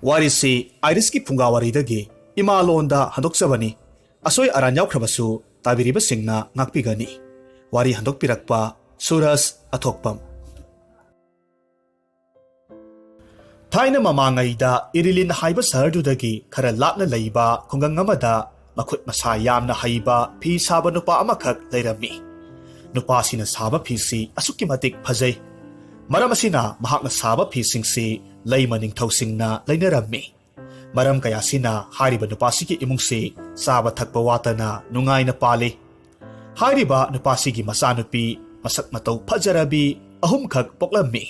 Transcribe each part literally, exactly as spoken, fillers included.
ꯋꯥꯔꯤꯁꯤ ꯑꯥꯏꯔꯤꯁꯀꯤ ꯐꯨꯡꯒꯥ ꯋꯥꯔꯤꯗꯒꯤ ꯏꯃꯥꯂꯣꯟꯗ ꯍꯟꯗꯣꯛꯆꯕꯅꯤ꯫ ꯑꯁꯣꯏ ꯑꯔꯥꯟ ꯌꯥꯎꯈ꯭ꯔꯕꯁꯨ ꯇꯥꯕꯤꯔꯤꯕꯁꯤꯡꯅ ꯉꯥꯛꯄꯤꯒꯅꯤ꯫ ꯋꯥꯔꯤ ꯍꯟꯗꯣꯛꯄꯤꯔꯛꯄ ꯁꯨꯔꯖ ꯑꯊꯣꯛꯄꯝ꯫ ꯊꯥꯏꯅ ꯃꯃꯥꯡꯉꯩꯗ ꯏꯔꯤꯂꯤꯟ ꯍꯥꯏꯕ ꯁꯍꯔꯗꯨꯗꯒꯤ ꯈꯔ ꯂꯥꯞꯅ ꯂꯩꯕ ꯈꯨꯡꯒꯪ ꯑꯃꯗ ꯃꯈꯨꯠ ꯃꯁꯥ ꯌꯥꯝꯅ ꯍꯩꯕ ꯐꯤ ꯁꯥꯕ ꯅꯨꯄꯥ ꯑꯃꯈꯛ ꯂꯩꯔꯝꯃꯤ꯫ ꯅꯨꯄꯥꯁꯤꯅ ꯁꯥꯕ ꯐꯤꯁꯤ ꯑꯁꯨꯛꯀꯤ ꯃꯇꯤꯛ ꯐꯖꯩ꯫ ꯃꯔꯝ ꯑꯁꯤꯅ ꯃꯍꯥꯛꯅ ꯁꯥꯕ ꯐꯤꯁꯤꯡꯁꯤ ꯂꯩꯃ ꯅꯤꯡꯊꯧꯁꯤꯡꯅ ꯂꯩꯅꯔꯝꯃꯤ꯫ ꯃꯔꯝ ꯀꯌꯥꯁꯤꯅ ꯍꯥꯏꯔꯤꯕ ꯅꯨꯄꯥꯁꯤꯒꯤ ꯏꯃꯨꯡꯁꯤ ꯆꯥꯕ ꯊꯛꯄ ꯋꯥꯠꯇꯅ ꯅꯨꯡꯉꯥꯏꯅ ꯄꯥꯜꯂꯤ꯫ ꯍꯥꯏꯔꯤꯕ ꯅꯨꯄꯥꯁꯤꯒꯤ ꯃꯆꯥꯅꯨꯄꯤ ꯃꯁꯛ ꯃꯇꯧ ꯐꯖꯔꯕꯤ ꯑꯍꯨꯝꯈꯛ ꯄꯣꯛꯂꯝꯃꯤ꯫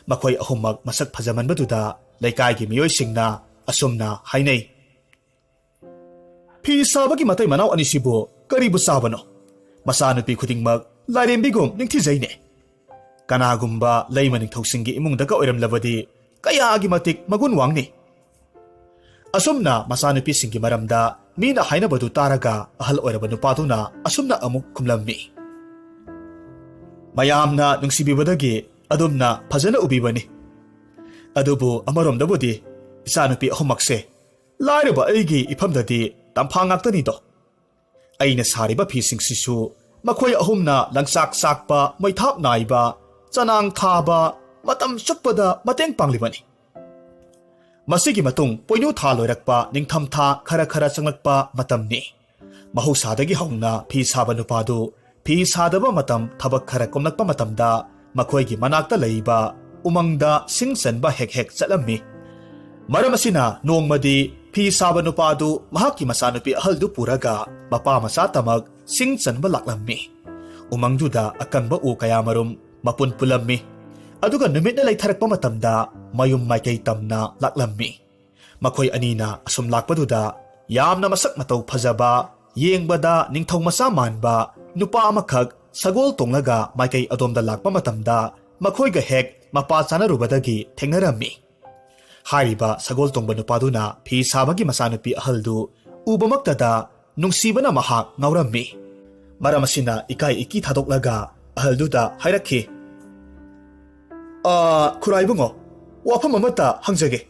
ꯃꯈꯣꯏ ꯑꯍꯨꯝꯃꯛ ꯃꯁꯛ ꯐꯖꯃꯟꯕꯗꯨꯗ ꯂꯩꯀꯥꯏꯒꯤ ꯃꯤꯑꯣꯏꯁꯤꯡꯅ ꯑꯁꯨꯝꯅ ꯍꯥꯏꯅꯩ, "ꯐꯤ ꯁꯥꯕꯒꯤ ꯃꯇꯩ ꯃꯅꯥꯎ ꯑꯅꯤꯁꯤꯕꯨ ꯀꯔꯤꯕꯨ ꯆꯥꯕꯅꯣ? ꯃꯆꯥꯅꯨꯄꯤ ꯈꯨꯗꯤꯡꯃꯛ ꯂꯥꯏꯔꯦꯝꯕꯤꯒꯨꯝ ꯅꯤꯡꯊꯤꯖꯩꯅꯦ꯫ ꯀꯅꯥꯒꯨꯝꯕ ꯂꯩꯃ ꯅꯤꯡꯊꯧꯁꯤꯡꯒꯤ ꯏꯃꯨꯡꯗꯒ ꯑꯣꯏꯔꯝꯂꯕꯗꯤ ꯀꯌꯥꯒꯤ ꯃꯇꯤꯛ ꯃꯒꯨꯟ ꯋꯥꯡꯅꯤ"꯫ ꯑꯁꯨꯝꯅ ꯃꯆꯥꯅꯨꯄꯤꯁꯤꯡꯒꯤ ꯃꯔꯝꯗ ꯃꯤꯅ ꯍꯥꯏꯅꯕꯗꯨ ꯇꯥꯔꯒ ꯑꯍꯜ ꯑꯣꯏꯔꯕ ꯅꯨꯄꯥꯗꯨꯅ ꯑꯁꯨꯝꯅ ꯑꯃꯨꯛ ꯈꯨꯝꯂꯝꯃꯤ, "ꯃꯌꯥꯝꯅ ꯅꯨꯡꯁꯤꯕꯤꯕꯗꯒꯤ ꯑꯗꯨꯝꯅ ꯐꯖꯅ ꯎꯕꯤꯕꯅꯤ꯫ ꯑꯗꯨꯕꯨ ꯑꯃꯔꯣꯝꯗꯕꯨꯗꯤ ꯏꯆꯥꯅꯨꯄꯤ ꯑꯍꯨꯝꯃꯛꯁꯦ ꯂꯥꯏꯔꯕ ꯑꯩꯒꯤ ꯏꯐꯝꯗꯗꯤ ꯇꯝꯐꯥ ꯉꯥꯛꯇꯅꯤꯗꯣ꯫ ꯑꯩꯅ ꯁꯥꯔꯤꯕ ꯐꯤꯁꯤꯡꯁꯤꯁꯨ ꯃꯈꯣꯏ ꯑꯍꯨꯝꯅ ꯂꯪꯆꯥꯛ ꯆꯥꯛꯄ, ꯃꯩꯊꯥꯞ ꯅꯥꯏꯕ, ꯆꯅꯥꯡ ꯊꯥꯕ, ꯃꯇꯝ ꯆꯨꯞꯄꯗ ꯃꯇꯦꯡ ꯄꯥꯡꯂꯤꯕꯅꯤ"꯫ ꯃꯁꯤꯒꯤ ꯃꯇꯨꯡ ꯄꯣꯏꯅꯨ ꯊꯥ ꯂꯣꯏꯔꯛꯄ, ꯅꯤꯡꯊꯝꯊꯥ ꯈꯔ ꯈꯔ ꯆꯪꯂꯛꯄ ꯃꯇꯝꯅꯤ꯫ ꯃꯍꯧꯁꯥꯗꯒꯤ ꯍꯧꯅ ꯐꯤ ꯁꯥꯕ ꯅꯨꯄꯥꯗꯨ ꯐꯤ ꯁꯥꯗꯕ ꯃꯇꯝ ꯊꯕꯛ ꯈꯔ ꯀꯣꯝꯂꯛꯄ ꯃꯇꯝꯗ ꯃꯈꯣꯏꯒꯤ ꯃꯅꯥꯛꯇ ꯂꯩꯕ ꯎꯃꯪꯗ ꯁꯤꯡ ꯆꯟꯕ ꯍꯦꯛ ꯍꯦꯛ ꯆꯠꯂꯝꯃꯤ꯫ ꯃꯔꯝ ꯑꯁꯤꯅ ꯅꯣꯡꯃꯗꯤ ꯐꯤ ꯁꯥꯕ ꯅꯨꯄꯥꯗꯨ ꯃꯍꯥꯛꯀꯤ ꯃꯆꯥꯅꯨꯄꯤ ꯑꯍꯜꯗꯨ ꯄꯨꯔꯒ ꯃꯄꯥ ꯃꯆꯥꯇꯃꯛ ꯁꯤꯡ ꯆꯟꯕ ꯂꯥꯛꯂꯝꯃꯤ꯫ ꯎꯃꯪꯗꯨꯗ ꯑꯀꯪꯕ ꯎ ꯀꯌꯥꯃꯔꯨꯝ ꯃꯄꯨꯟ ꯄꯨꯜꯂꯝꯃꯤ꯫ ꯑꯗꯨꯒ ꯅꯨꯃꯤꯠꯅ ꯂꯩꯊꯔꯛꯄ ꯃꯇꯝꯗ ꯃꯌꯨꯝ ꯃꯥꯏꯀꯩ ꯇꯝꯅ ꯂꯥꯛꯂꯝꯃꯤ꯫ ꯃꯈꯣꯏ ꯑꯅꯤꯅ ꯑꯁꯨꯝ ꯂꯥꯛꯄꯗꯨꯗ ꯌꯥꯝꯅ ꯃꯁꯛ ꯃꯇꯧ ꯐꯖꯕ, ꯌꯦꯡꯕꯗ ꯅꯤꯡꯊꯧ ꯃꯆꯥ ꯃꯥꯟꯕ ꯅꯨꯄꯥ ꯑꯃꯈꯛ ꯁꯒꯣꯜ ꯇꯣꯡꯂꯒ ꯃꯥꯏꯀꯩ ꯑꯗꯣꯝꯗ ꯂꯥꯛꯄ ꯃꯇꯝꯗ ꯃꯈꯣꯏꯒ ꯍꯦꯛ ꯃꯄꯥ ꯆꯥꯅꯔꯨꯕꯗꯒꯤ ꯊꯦꯡꯅꯔꯝꯃꯤ꯫ ꯍꯥꯏꯔꯤꯕ ꯁꯒꯣꯜ ꯇꯣꯡꯕ ꯅꯨꯄꯥꯗꯨꯅ ꯐꯤ ꯁꯥꯕꯒꯤ ꯃꯆꯥꯅꯨꯄꯤ ꯑꯍꯜꯗꯨ ꯎꯕꯃꯛꯇꯗ ꯅꯨꯡꯁꯤꯕꯅ ꯃꯍꯥꯛ ꯉꯥꯎꯔꯝꯃꯤ꯫ ꯃꯔꯝ ꯑꯁꯤꯅ ꯏꯀꯥꯏ ꯏꯀꯤ ꯊꯥꯗꯣꯛꯂꯒ ꯑꯍꯜꯗꯨꯗ ꯍꯥꯏꯔꯛꯈꯤ, "ꯑ, ꯈꯨꯔꯥꯏꯕꯨꯡꯉꯣ, ꯋꯥꯐꯝ ꯑꯃꯠꯇ ꯍꯪꯖꯒꯦ"꯫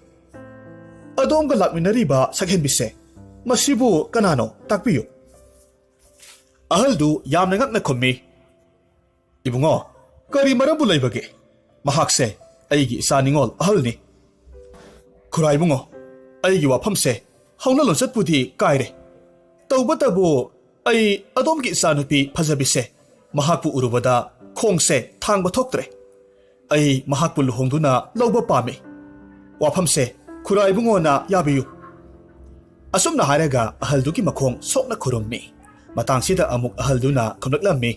ꯑꯗꯣꯝꯒ ꯂꯥꯛꯃꯤꯟꯅꯔꯤꯕ ꯁꯛꯍꯦꯟꯕꯤꯁꯦ ꯃꯁꯤꯕꯨ ꯀꯅꯥꯅꯣ? ꯇꯥꯛꯄꯤꯌꯨ꯫ ꯑꯍꯜꯗꯨ ꯌꯥꯝꯅ ꯉꯛꯅ ꯈꯨꯝꯃꯤ, "ꯏꯕꯨꯡꯉꯣ, ꯀꯔꯤ ꯃꯔꯝꯕꯨ ꯂꯩꯕꯒꯦ? ꯃꯍꯥꯛꯁꯦ ꯑꯩꯒꯤ ꯏꯆꯥ ꯅꯤꯉꯣꯜ ꯑꯍꯜꯅꯤ꯫" "ꯈꯨꯔꯥꯏꯕꯨꯡꯉꯣ, ꯑꯩꯒꯤ ꯋꯥꯐꯝꯁꯦ ꯍꯧꯅ ꯂꯣꯟꯆꯠꯄꯨꯗꯤ ꯀꯥꯏꯔꯦ꯫ ꯇꯧꯕꯇꯕꯨ ꯑꯩ ꯑꯗꯣꯝꯒꯤ ꯏꯆꯥꯅꯨꯄꯤ ꯐꯖꯕꯤꯁꯦ ꯃꯍꯥꯛꯄꯨ ꯎꯔꯨꯕꯗ ꯈꯣꯡꯁꯦ ꯊꯥꯡꯕ ꯊꯣꯛꯇ꯭ꯔꯦ꯫ ꯑꯩ ꯃꯍꯥꯛꯄꯨ ꯂꯨꯍꯣꯡꯗꯨꯅ ꯂꯧꯕ ꯄꯥꯝꯃꯤ꯫ ꯋꯥꯐꯝꯁꯦ ꯈꯨꯔꯥꯏꯕꯨꯡꯉꯣꯅ ꯌꯥꯕꯤꯌꯨ꯫" ꯑꯁꯨꯝꯅ ꯍꯥꯏꯔꯒ ꯑꯍꯜꯗꯨꯒꯤ ꯃꯈꯣꯡ ꯁꯣꯛꯅ ꯈꯨꯔꯨꯝꯃꯤ꯫ ꯃꯇꯥꯡꯁꯤꯗ ꯑꯃꯨꯛ ꯑꯍꯜꯗꯨꯅ ꯈꯨꯝꯂꯛꯂꯝꯃꯤ,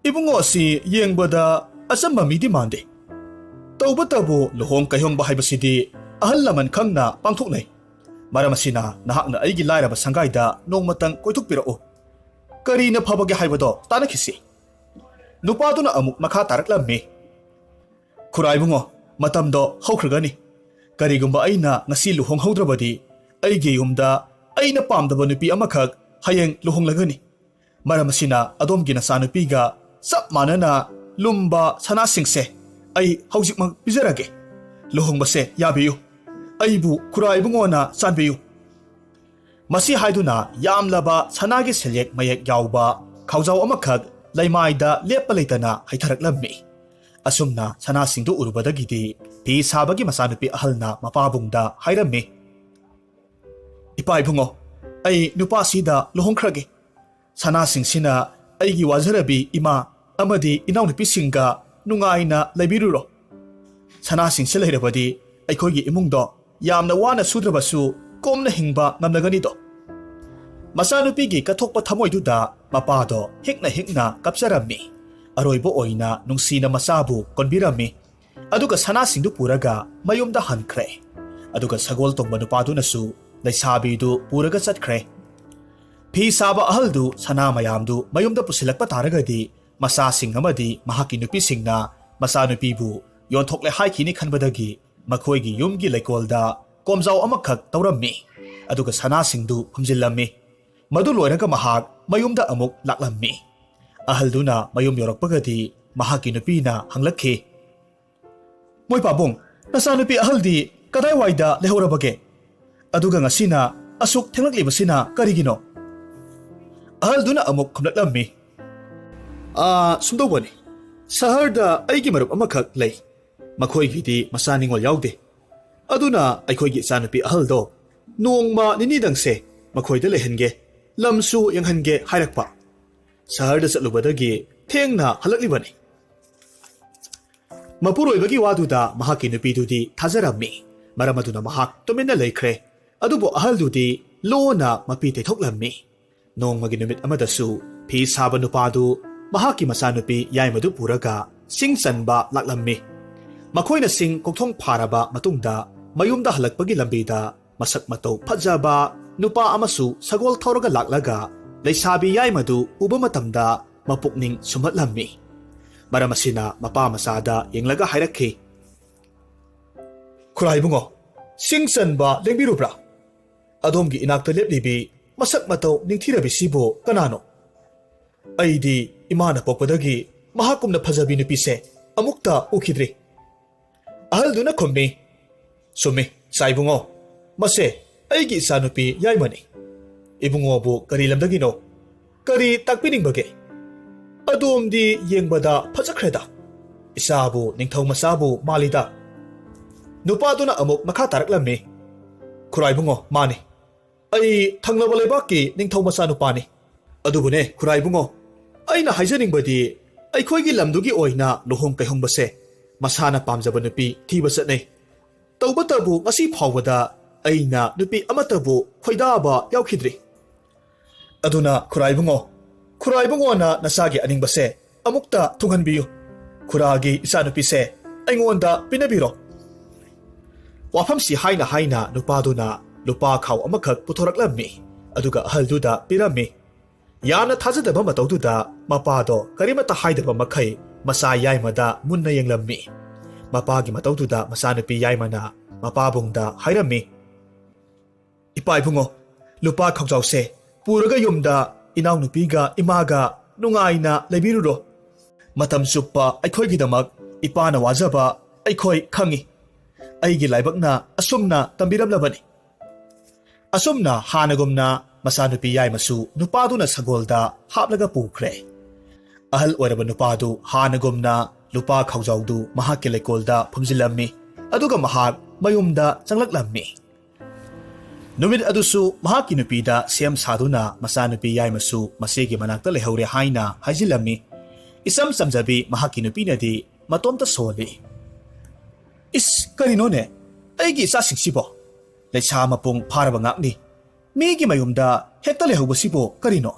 "ꯏꯕꯨꯡꯉꯣ ꯑꯁꯤ ꯌꯦꯡꯕꯗ ꯑꯆꯝꯕ ꯃꯤꯗꯤ ꯃꯥꯟꯗꯦ꯫ ꯇꯧꯕꯇꯕꯨ ꯂꯨꯍꯣꯡ ꯀꯩꯍꯣꯡꯕ ꯍꯥꯏꯕꯁꯤꯗꯤ ꯑꯍꯜ ꯂꯃꯟ ꯈꯪꯅ ꯄꯥꯡꯊꯣꯛꯅꯩ꯫ ꯃꯔꯝ ꯑꯁꯤꯅ ꯅꯍꯥꯛꯅ ꯑꯩꯒꯤ ꯂꯥꯏꯔꯕ ꯁꯪꯒꯥꯏꯗ ꯅꯣꯡꯃꯇꯪ ꯀꯣꯏꯊꯣꯛꯄꯤꯔꯛꯎ꯫ ꯀꯔꯤꯅ ꯐꯕꯒꯦ ꯍꯥꯏꯕꯗꯣ ꯇꯥꯟꯅꯈꯤꯁꯤ꯫" ꯅꯨꯄꯥꯗꯨꯅ ꯑꯃꯨꯛ ꯃꯈꯥ ꯇꯥꯔꯛꯂꯝꯃꯤ, "ꯈꯨꯔꯥꯏꯕꯨꯡꯉꯣ, ꯃꯇꯝꯗꯣ ꯍꯧꯈ꯭ꯔꯒꯅꯤ꯫ ꯀꯔꯤꯒꯨꯝꯕ ꯑꯩꯅ ꯉꯁꯤ ꯂꯨꯍꯣꯡꯍꯧꯗ꯭ꯔꯕꯗꯤ ꯑꯩꯒꯤ ꯌꯨꯝꯗ ꯑꯩꯅ ꯄꯥꯝꯗꯕ ꯅꯨꯄꯤ ꯑꯃꯈꯛ ꯍꯌꯦꯡ ꯂꯨꯍꯣꯡꯂꯒꯅꯤ꯫ ꯃꯔꯝ ꯑꯁꯤꯅ ꯑꯗꯣꯝꯒꯤ ꯅꯆꯥꯅꯨꯄꯤꯒ ꯆꯞ ꯃꯥꯟꯅꯅ ꯂꯨꯝꯕ ꯁꯅꯥꯁꯤꯡꯁꯦ ꯑꯩ ꯍꯧꯖꯤꯛꯃꯛ ꯄꯤꯖꯔꯒꯦ꯫ ꯂꯨꯍꯣꯡꯕꯁꯦ ꯌꯥꯕꯤꯌꯨ꯫ ꯑꯩꯕꯨ ꯈꯨꯔꯥꯏꯕꯨꯡꯉꯣꯅ ꯆꯥꯟꯕꯤꯌꯨ꯫" ꯃꯁꯤ ꯍꯥꯏꯗꯨꯅ ꯌꯥꯝꯂꯕ ꯁꯅꯥꯒꯤ ꯁꯦꯜꯌꯦꯛ ꯃꯌꯦꯛ ꯌꯥꯎꯕ ꯈꯥꯎꯖꯥꯎ ꯑꯃꯈꯛ ꯂꯩꯃꯥꯏꯗ ꯂꯦꯞꯄ ꯂꯩꯇꯅ ꯍꯩꯊꯔꯛꯂꯝꯃꯤ꯫ ꯑꯁꯨꯝꯅ ꯁꯅꯥꯁꯤꯡꯗꯨ ꯎꯔꯨꯕꯗꯒꯤꯗꯤ ꯐꯤ ꯁꯥꯕꯒꯤ ꯃꯆꯥꯅꯨꯄꯤ ꯑꯍꯜꯅ ꯃꯄꯥꯕꯨꯡꯗ ꯍꯥꯏꯔꯝꯃꯤ, "ꯏꯄꯥ ꯏꯕꯨꯡꯉꯣ, ꯑꯩ ꯅꯨꯄꯥꯁꯤꯗ ꯂꯨꯍꯣꯡꯈ꯭ꯔꯒꯦ꯫ ꯁꯅꯥꯁꯤꯡꯁꯤꯅ ꯑꯩꯒꯤ ꯋꯥꯖꯔꯕꯤ ꯏꯃꯥ ꯑꯃꯗꯤ ꯏꯅꯥꯎꯅꯨꯄꯤꯁꯤꯡꯒ ꯅꯨꯡꯉꯥꯏꯅ ꯂꯩꯕꯤꯔꯨꯔꯣ꯫ ꯁꯅꯥꯁꯤꯡꯁꯤ ꯂꯩꯔꯕꯗꯤ ꯑꯩꯈꯣꯏꯒꯤ ꯏꯃꯨꯡꯗꯣ ꯌꯥꯝꯅ ꯋꯥꯅ ꯁꯨꯗ꯭ꯔꯕꯁꯨ ꯀꯣꯝꯅ ꯍꯤꯡꯕ ꯉꯝꯂꯒꯅꯤꯗꯣ꯫" ꯃꯆꯥꯅꯨꯄꯤꯒꯤ ꯀꯠꯊꯣꯛꯄ ꯊꯃꯣꯏꯗꯨꯗ ꯃꯄꯥꯗꯣ ꯍꯤꯛꯅ ꯍꯤꯛꯅ ꯀꯞꯆꯔꯝꯃꯤ꯫ ꯑꯔꯣꯏꯕ ꯑꯣꯏꯅ ꯅꯨꯡꯁꯤꯅ ꯃꯆꯥꯕꯨ ꯀꯣꯟꯕꯤꯔꯝꯃꯤ꯫ ꯑꯗꯨꯒ ꯁꯅꯥꯁꯤꯡꯗꯨ ꯄꯨꯔꯒ ꯃꯌꯨꯝꯗ ꯍꯟꯈ꯭ꯔꯦ꯫ ꯑꯗꯨꯒ ꯁꯒꯣꯜ ꯇꯣꯡꯕ ꯅꯨꯄꯥꯗꯨꯅꯁꯨ ꯂꯩꯁꯥꯕꯤꯗꯨ ꯄꯨꯔꯒ ꯆꯠꯈ꯭ꯔꯦ꯫ ꯐꯤ ꯁꯥꯕ ꯑꯍꯜꯗꯨ ꯁꯅꯥ ꯃꯌꯥꯝꯗꯨ ꯃꯌꯨꯝꯗ ꯄꯨꯁꯤꯜꯂꯛꯄ ꯇꯥꯔꯒꯗꯤ ꯃꯆꯥꯁꯤꯡ ꯑꯃꯗꯤ ꯃꯍꯥꯛꯀꯤ ꯅꯨꯄꯤꯁꯤꯡꯅ ꯃꯆꯥꯅꯨꯄꯤꯕꯨ ꯌꯣꯟꯊꯣꯛꯂꯦ ꯍꯥꯏꯈꯤꯅꯤ ꯈꯟꯕꯗꯒꯤ ꯃꯈꯣꯏꯒꯤ ꯌꯨꯝꯒꯤ ꯂꯩꯀꯣꯜꯗ ꯀꯣꯝꯖꯥꯎ ꯑꯃꯈꯛ ꯇꯧꯔꯝꯃꯤ꯫ ꯑꯗꯨꯒ ꯁꯅꯥꯁꯤꯡꯗꯨ ꯐꯨꯝꯖꯤꯜꯂꯝꯃꯤ꯫ ꯃꯗꯨ ꯂꯣꯏꯔꯒ ꯃꯍꯥꯛ ꯃꯌꯨꯝꯗ ꯑꯃꯨꯛ ꯂꯥꯛꯂꯝꯃꯤ꯫ ꯑꯍꯜꯗꯨꯅ ꯃꯌꯨꯝ ꯌꯧꯔꯛꯄꯒꯗꯤ ꯃꯍꯥꯛꯀꯤ ꯅꯨꯄꯤꯅ ꯍꯪꯂꯛꯈꯤ, "ꯃꯣꯏ ꯄꯥꯕꯨꯡ, ꯅꯆꯥꯅꯨꯄꯤ ꯑꯍꯜꯗꯤ ꯀꯗꯥꯏꯋꯥꯏꯗ ꯂꯩꯍꯧꯔꯕꯒꯦ? ꯑꯗꯨꯒ ꯉꯁꯤꯅ ꯑꯁꯨꯛ ꯊꯦꯡꯂꯛꯂꯤꯕꯁꯤꯅ ꯀꯔꯤꯒꯤꯅꯣ?" ꯑꯍꯜꯗꯨꯅ ꯑꯃꯨꯛ ꯈꯨꯝꯂꯛꯂꯝꯃꯤ, "ꯑꯥ, ꯁꯨꯝꯗꯧꯕꯅꯤ꯫ ꯁꯍꯔꯗ ꯑꯩꯒꯤ ꯃꯔꯨꯞ ꯑꯃꯈꯛ ꯂꯩ꯫ ꯃꯈꯣꯏꯒꯤꯗꯤ ꯃꯆꯥ ꯅꯤꯉꯣꯜ ꯌꯥꯎꯗꯦ꯫ ꯑꯗꯨꯅ ꯑꯩꯈꯣꯏꯒꯤ ꯏꯆꯥꯅꯨꯄꯤ ꯑꯍꯜꯗꯣ ꯅꯣꯡꯃ ꯅꯤꯅꯤꯗꯪꯁꯦ ꯃꯈꯣꯏꯗ ꯂꯩꯍꯟꯒꯦ, ꯂꯝꯁꯨ ꯌꯦꯡꯍꯟꯒꯦ ꯍꯥꯏꯔꯛꯄ꯫ ꯁꯍꯔꯗ ꯆꯠꯂꯨꯕꯗꯒꯤ ꯊꯦꯡꯅ ꯍꯜꯂꯛꯂꯤꯕꯅꯤ꯫" ꯃꯄꯨꯔꯣꯏꯕꯒꯤ ꯋꯥꯗꯨꯗ ꯃꯍꯥꯛꯀꯤ ꯅꯨꯄꯤꯗꯨꯗꯤ ꯊꯥꯖꯔꯝꯃꯤ꯫ ꯃꯔꯝ ꯑꯗꯨꯅ ꯃꯍꯥꯛ ꯇꯨꯃꯤꯟꯅ ꯂꯩꯈ꯭ꯔꯦ꯫ ꯑꯗꯨꯕꯨ ꯑꯍꯜꯗꯨꯗꯤ ꯂꯣꯟꯅ ꯃꯄꯤ ꯇꯩꯊꯣꯛꯂꯝꯃꯤ꯫ ꯅꯣꯡꯃꯒꯤ ꯅꯨꯃꯤꯠ ꯑꯃꯗꯁꯨ ꯐꯤ ꯁꯥꯕ ꯅꯨꯄꯥꯗꯨ ꯃꯍꯥꯛꯀꯤ ꯃꯆꯥꯅꯨꯄꯤ ꯌꯥꯏꯃꯗꯨ ꯄꯨꯔꯒ ꯁꯤꯡ ꯆꯟꯕ ꯂꯥꯛꯂꯝꯃꯤ꯫ ꯃꯈꯣꯏꯅ ꯁꯤꯡ ꯀꯣꯛꯊꯣꯡ ꯐꯥꯔꯕ ꯃꯇꯨꯡꯗ ꯃꯌꯨꯝꯗ ꯍꯜꯂꯛꯄꯒꯤ ꯂꯝꯕꯤꯗ ꯃꯁꯛ ꯃꯇꯧ ꯐꯖꯕ ꯅꯨꯄꯥ ꯑꯃꯁꯨ ꯁꯒꯣꯜ ꯊꯧꯔꯒ ꯂꯥꯛꯂꯒ ꯂꯩꯁꯥꯕꯤ ꯌꯥꯏꯃꯗꯨ ꯎꯕ ꯃꯇꯝꯗ ꯃꯄꯨꯛꯅꯤꯡ ꯁꯨꯝꯍꯠꯂꯝꯃꯤ꯫ ꯃꯔꯝ ꯑꯁꯤꯅ ꯃꯄꯥ ꯃꯆꯥꯗ ꯌꯦꯡꯂꯒ ꯍꯥꯏꯔꯛꯈꯤ, "ꯈꯨꯔꯥꯏꯕꯨꯡꯉꯣ, ꯁꯤꯡ ꯆꯟꯕ ꯂꯦꯡꯕꯤꯔꯨꯕ꯭ꯔꯥ? ꯑꯗꯣꯝꯒꯤ ꯏꯅꯥꯛꯇ ꯂꯦꯞꯂꯤꯕꯤ ꯃꯁꯛ ꯃꯇꯧ ꯅꯤꯡꯊꯤꯔꯕꯤꯁꯤꯕꯨ ꯀꯅꯥꯅꯣ? ꯑꯩꯗꯤ ꯏꯃꯥꯅ ꯄꯣꯛꯄꯗꯒꯤ ꯃꯍꯥꯛꯀꯨꯝꯅ ꯐꯖꯕꯤ ꯅꯨꯄꯤꯁꯦ ꯑꯃꯨꯛꯇ ꯎꯈꯤꯗ꯭ꯔꯤ꯫" ꯑꯍꯜꯗꯨꯅ ꯈꯨꯝꯃꯤ, "ꯆꯨꯝꯃꯤ, ꯏꯆꯥ ꯏꯕꯨꯡꯉꯣ, ꯃꯁꯦ ꯑꯩꯒꯤ ꯏꯆꯥꯅꯨꯄꯤ ꯌꯥꯏꯃꯅꯤ꯫ ꯏꯕꯨꯡꯉꯣꯕꯨ ꯀꯔꯤ ꯂꯝꯗꯒꯤꯅꯣ? ꯀꯔꯤ ꯇꯥꯛꯄꯤꯅꯤꯡꯕꯒꯦ? ꯑꯗꯣꯝꯗꯤ ꯌꯦꯡꯕꯗ ꯐꯖꯈ꯭ꯔꯦꯗ꯫ ꯏꯆꯥꯕꯨ ꯅꯤꯡꯊꯧ ꯃꯆꯥꯕꯨ ꯃꯥꯜꯂꯤꯗ꯫" ꯅꯨꯄꯥꯗꯨꯅ ꯑꯃꯨꯛ ꯃꯈꯥ ꯇꯥꯔꯛꯂꯝꯃꯤ, "ꯈꯨꯔꯥꯏꯕꯨꯡꯉꯣ, ꯃꯥꯅꯤ꯫ ꯑꯩ ꯊꯪꯅꯕ ꯂꯩꯕꯥꯛꯀꯤ ꯅꯤꯡꯊꯧ ꯃꯆꯥꯅꯨꯄꯥꯅꯤ꯫ ꯑꯗꯨꯕꯨꯅꯦ, ꯈꯨꯔꯥꯏꯕꯨꯡꯉꯣ, ꯑꯩꯅ ꯍꯥꯏꯖꯅꯤꯡꯕꯗꯤ ꯑꯩꯈꯣꯏꯒꯤ ꯂꯝꯗꯨꯒꯤ ꯑꯣꯏꯅ ꯂꯨꯍꯣꯡ ꯀꯩꯍꯣꯡꯕꯁꯦ ꯃꯁꯥꯅ ꯄꯥꯝꯖꯕ ꯅꯨꯄꯤ ꯊꯤꯕ ꯆꯠꯅꯩ꯫ ꯇꯧꯕꯇꯕꯨ ꯉꯁꯤ ꯐꯥꯎꯕꯗ ꯑꯩꯅ ꯅꯨꯄꯤ ꯑꯃꯠꯇꯕꯨ ꯈꯣꯏꯗꯥꯕ ꯌꯥꯎꯈꯤꯗ꯭ꯔꯤ꯫ ꯑꯗꯨꯅ ꯈꯨꯔꯥꯏꯕꯨꯡꯉꯣ, ꯈꯨꯔꯥꯏꯕꯨꯡꯉꯣꯅ ꯅꯆꯥꯒꯤ ꯑꯅꯤꯡꯕꯁꯦ ꯑꯃꯨꯛꯇ ꯊꯨꯡꯍꯟꯕꯤꯌꯨ꯫ ꯈꯨꯔꯥꯒꯤ ꯏꯆꯥꯅꯨꯄꯤꯁꯦ ꯑꯩꯉꯣꯟꯗ ꯄꯤꯅꯕꯤꯔꯣ꯫" ꯋꯥꯐꯝꯁꯤ ꯍꯥꯏꯅ ꯍꯥꯏꯅ ꯅꯨꯄꯥꯗꯨꯅ ꯂꯨꯄꯥ ꯈꯥꯎ ꯑꯃꯈꯛ ꯄꯨꯊꯣꯔꯛꯂꯝꯃꯤ꯫ ꯑꯗꯨꯒ ꯑꯍꯜꯗꯨꯗ ꯄꯤꯔꯝꯃꯤ꯫ ꯌꯥꯝꯅ ꯊꯥꯖꯗꯕ ꯃꯇꯧꯗꯨꯗ ꯃꯄꯥꯗꯣ ꯀꯔꯤꯃꯠꯇ ꯍꯥꯏꯗꯕ ꯃꯈꯩ ꯃꯆꯥ ꯌꯥꯏꯃꯗ ꯃꯨꯟꯅ ꯌꯦꯡꯂꯝꯃꯤ꯫ ꯃꯄꯥꯒꯤ ꯃꯇꯧꯗꯨꯗ ꯃꯆꯥꯅꯨꯄꯤ ꯌꯥꯏꯃꯅ ꯃꯄꯥꯕꯨꯡꯗ ꯍꯥꯏꯔꯝꯃꯤ, "ꯏꯄꯥ ꯏꯕꯨꯡꯉꯣ, ꯂꯨꯄꯥ ꯈꯥꯎꯖꯥꯎꯁꯦ ꯄꯨꯔꯒ ꯌꯨꯝꯗ ꯏꯅꯥꯎꯅꯨꯄꯤꯒ ꯏꯃꯥꯒ ꯅꯨꯡꯉꯥꯏꯅ ꯂꯩꯕꯤꯔꯨꯔꯣ꯫ ꯃꯇꯝ ꯆꯨꯞꯄ ꯑꯩꯈꯣꯏꯒꯤꯗꯃꯛ ꯏꯄꯥꯅ ꯋꯥꯖꯕ ꯑꯩꯈꯣꯏ ꯈꯪꯏ꯫ ꯑꯩꯒꯤ ꯂꯥꯏꯕꯛꯅ ꯑꯁꯨꯝꯅ ꯇꯝꯕꯤꯔꯝꯂꯕꯅꯤ꯫ ꯑꯁꯨꯝꯅ ꯍꯥꯟꯅꯒꯨꯝꯅ ꯃꯆꯥꯅꯨꯄꯤ ꯌꯥꯏꯃꯁꯨ ꯅꯨꯄꯥꯗꯨꯅ ꯁꯒꯣꯜꯗ ꯍꯥꯞꯂꯒ ꯄꯨꯈ꯭ꯔꯦ꯫ ꯑꯍꯜ ꯑꯣꯏꯔꯕ ꯅꯨꯄꯥꯗꯨ ꯍꯥꯟꯅꯒꯨꯝꯅ ꯂꯨꯄꯥ ꯈꯥꯎꯖꯥꯎꯗꯨ ꯃꯍꯥꯛꯀꯤ ꯂꯩꯀꯣꯜꯗ ꯐꯨꯝꯖꯤꯜꯂꯝꯃꯤ, ꯑꯗꯨꯒ ꯃꯍꯥꯛ ꯃꯌꯨꯝꯗ ꯆꯪꯂꯛꯂꯝꯃꯤ꯫ ꯅꯨꯃꯤꯠ ꯑꯗꯨꯁꯨ ꯃꯍꯥꯛꯀꯤ ꯅꯨꯄꯤꯗ ꯁꯦꯝ ꯁꯥꯗꯨꯅ ꯃꯆꯥꯅꯨꯄꯤ ꯌꯥꯏꯃꯁꯨ ꯃꯆꯦꯒꯤ ꯃꯅꯥꯛꯇ ꯂꯩꯍꯧꯔꯦ ꯍꯥꯏꯅ ꯍꯥꯏꯖꯤꯜꯂꯝꯃꯤ꯫ ꯏꯆꯝ ꯆꯝꯖꯕꯤ ꯃꯍꯥꯛꯀꯤ ꯅꯨꯄꯤꯅꯗꯤ ꯃꯇꯣꯝꯇ ꯁꯣꯜꯂꯤ꯫ "ꯏꯁ, ꯀꯔꯤꯅꯣꯅꯦ? ꯑꯩꯒꯤ ꯏꯆꯥꯁꯤꯡꯁꯤꯕꯣ? ꯂꯩꯁꯥ ꯃꯄꯨꯡ ꯐꯥꯔꯕ ꯉꯥꯛꯅꯤ꯫ ꯃꯤꯒꯤ ꯃꯌꯨꯝꯗ ꯍꯦꯛꯇ ꯂꯩꯍꯧꯕꯁꯤꯕꯨ ꯀꯔꯤꯅꯣ?"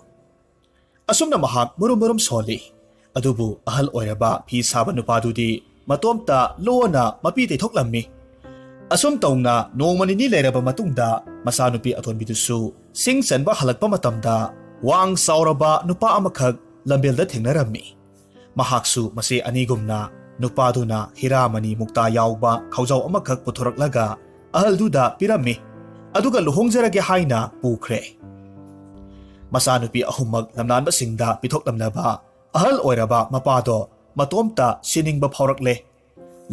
ꯑꯁꯨꯝꯅ ꯃꯍꯥꯛ ꯃꯔꯨꯝ ꯃꯔꯨꯝ ꯁꯣꯜꯂꯤ꯫ ꯑꯗꯨꯕꯨ ꯑꯍꯜ ꯑꯣꯏꯔꯕ ꯐꯤ ꯁꯥꯕ ꯅꯨꯄꯥꯗꯨꯗꯤ ꯃꯇꯣꯝꯇ ꯂꯣꯟꯅ ꯃꯄꯤ ꯇꯩꯊꯣꯛꯂꯝꯃꯤ꯫ ꯑꯁꯨꯝ ꯇꯧꯅ ꯅꯣꯡꯃ ꯅꯤꯅꯤ ꯂꯩꯔꯕ ꯃꯇꯨꯡꯗ ꯃꯆꯥꯅꯨꯄꯤ ꯑꯇꯣꯟꯕꯤꯗꯨꯁꯨ ꯆꯤꯡ ꯆꯟꯕ ꯍꯜꯂꯛꯄ ꯃꯇꯝꯗ ꯋꯥꯡ ꯆꯥꯎꯔꯕ ꯅꯨꯄꯥ ꯑꯃꯈꯛ ꯂꯝꯕꯦꯜꯗ ꯊꯦꯡꯅꯔꯝꯃꯤ꯫ ꯃꯍꯥꯛꯁꯨ ꯃꯆꯦ ꯑꯅꯤꯒꯨꯝꯅ ꯅꯨꯄꯥꯗꯨꯅ ꯍꯤꯔꯥꯃꯅꯤ ꯃꯨꯛꯇꯥ ꯌꯥꯎꯕ ꯈꯥꯎꯖꯥꯎ ꯑꯃꯈꯛ ꯄꯨꯊꯣꯔꯛꯂꯒ ꯑꯍꯜꯗꯨꯗ ꯄꯤꯔꯝꯃꯤ, ꯑꯗꯨꯒ ꯂꯨꯍꯣꯡꯖꯔꯒꯦ ꯍꯥꯏꯅ ꯄꯨꯈ꯭ꯔꯦ꯫ ꯃꯆꯥꯅꯨꯄꯤ ꯑꯍꯨꯝꯃꯛ ꯂꯝꯂꯥꯟꯕꯁꯤꯡꯗ ꯄꯤꯊꯣꯛꯂꯝꯂꯕ ꯑꯍꯜ ꯑꯣꯏꯔꯕ ꯃꯄꯥꯗꯣ ꯃꯇꯣꯝꯇ ꯁꯤꯅꯤꯡꯕ ꯐꯥꯎꯔꯛꯂꯦ꯫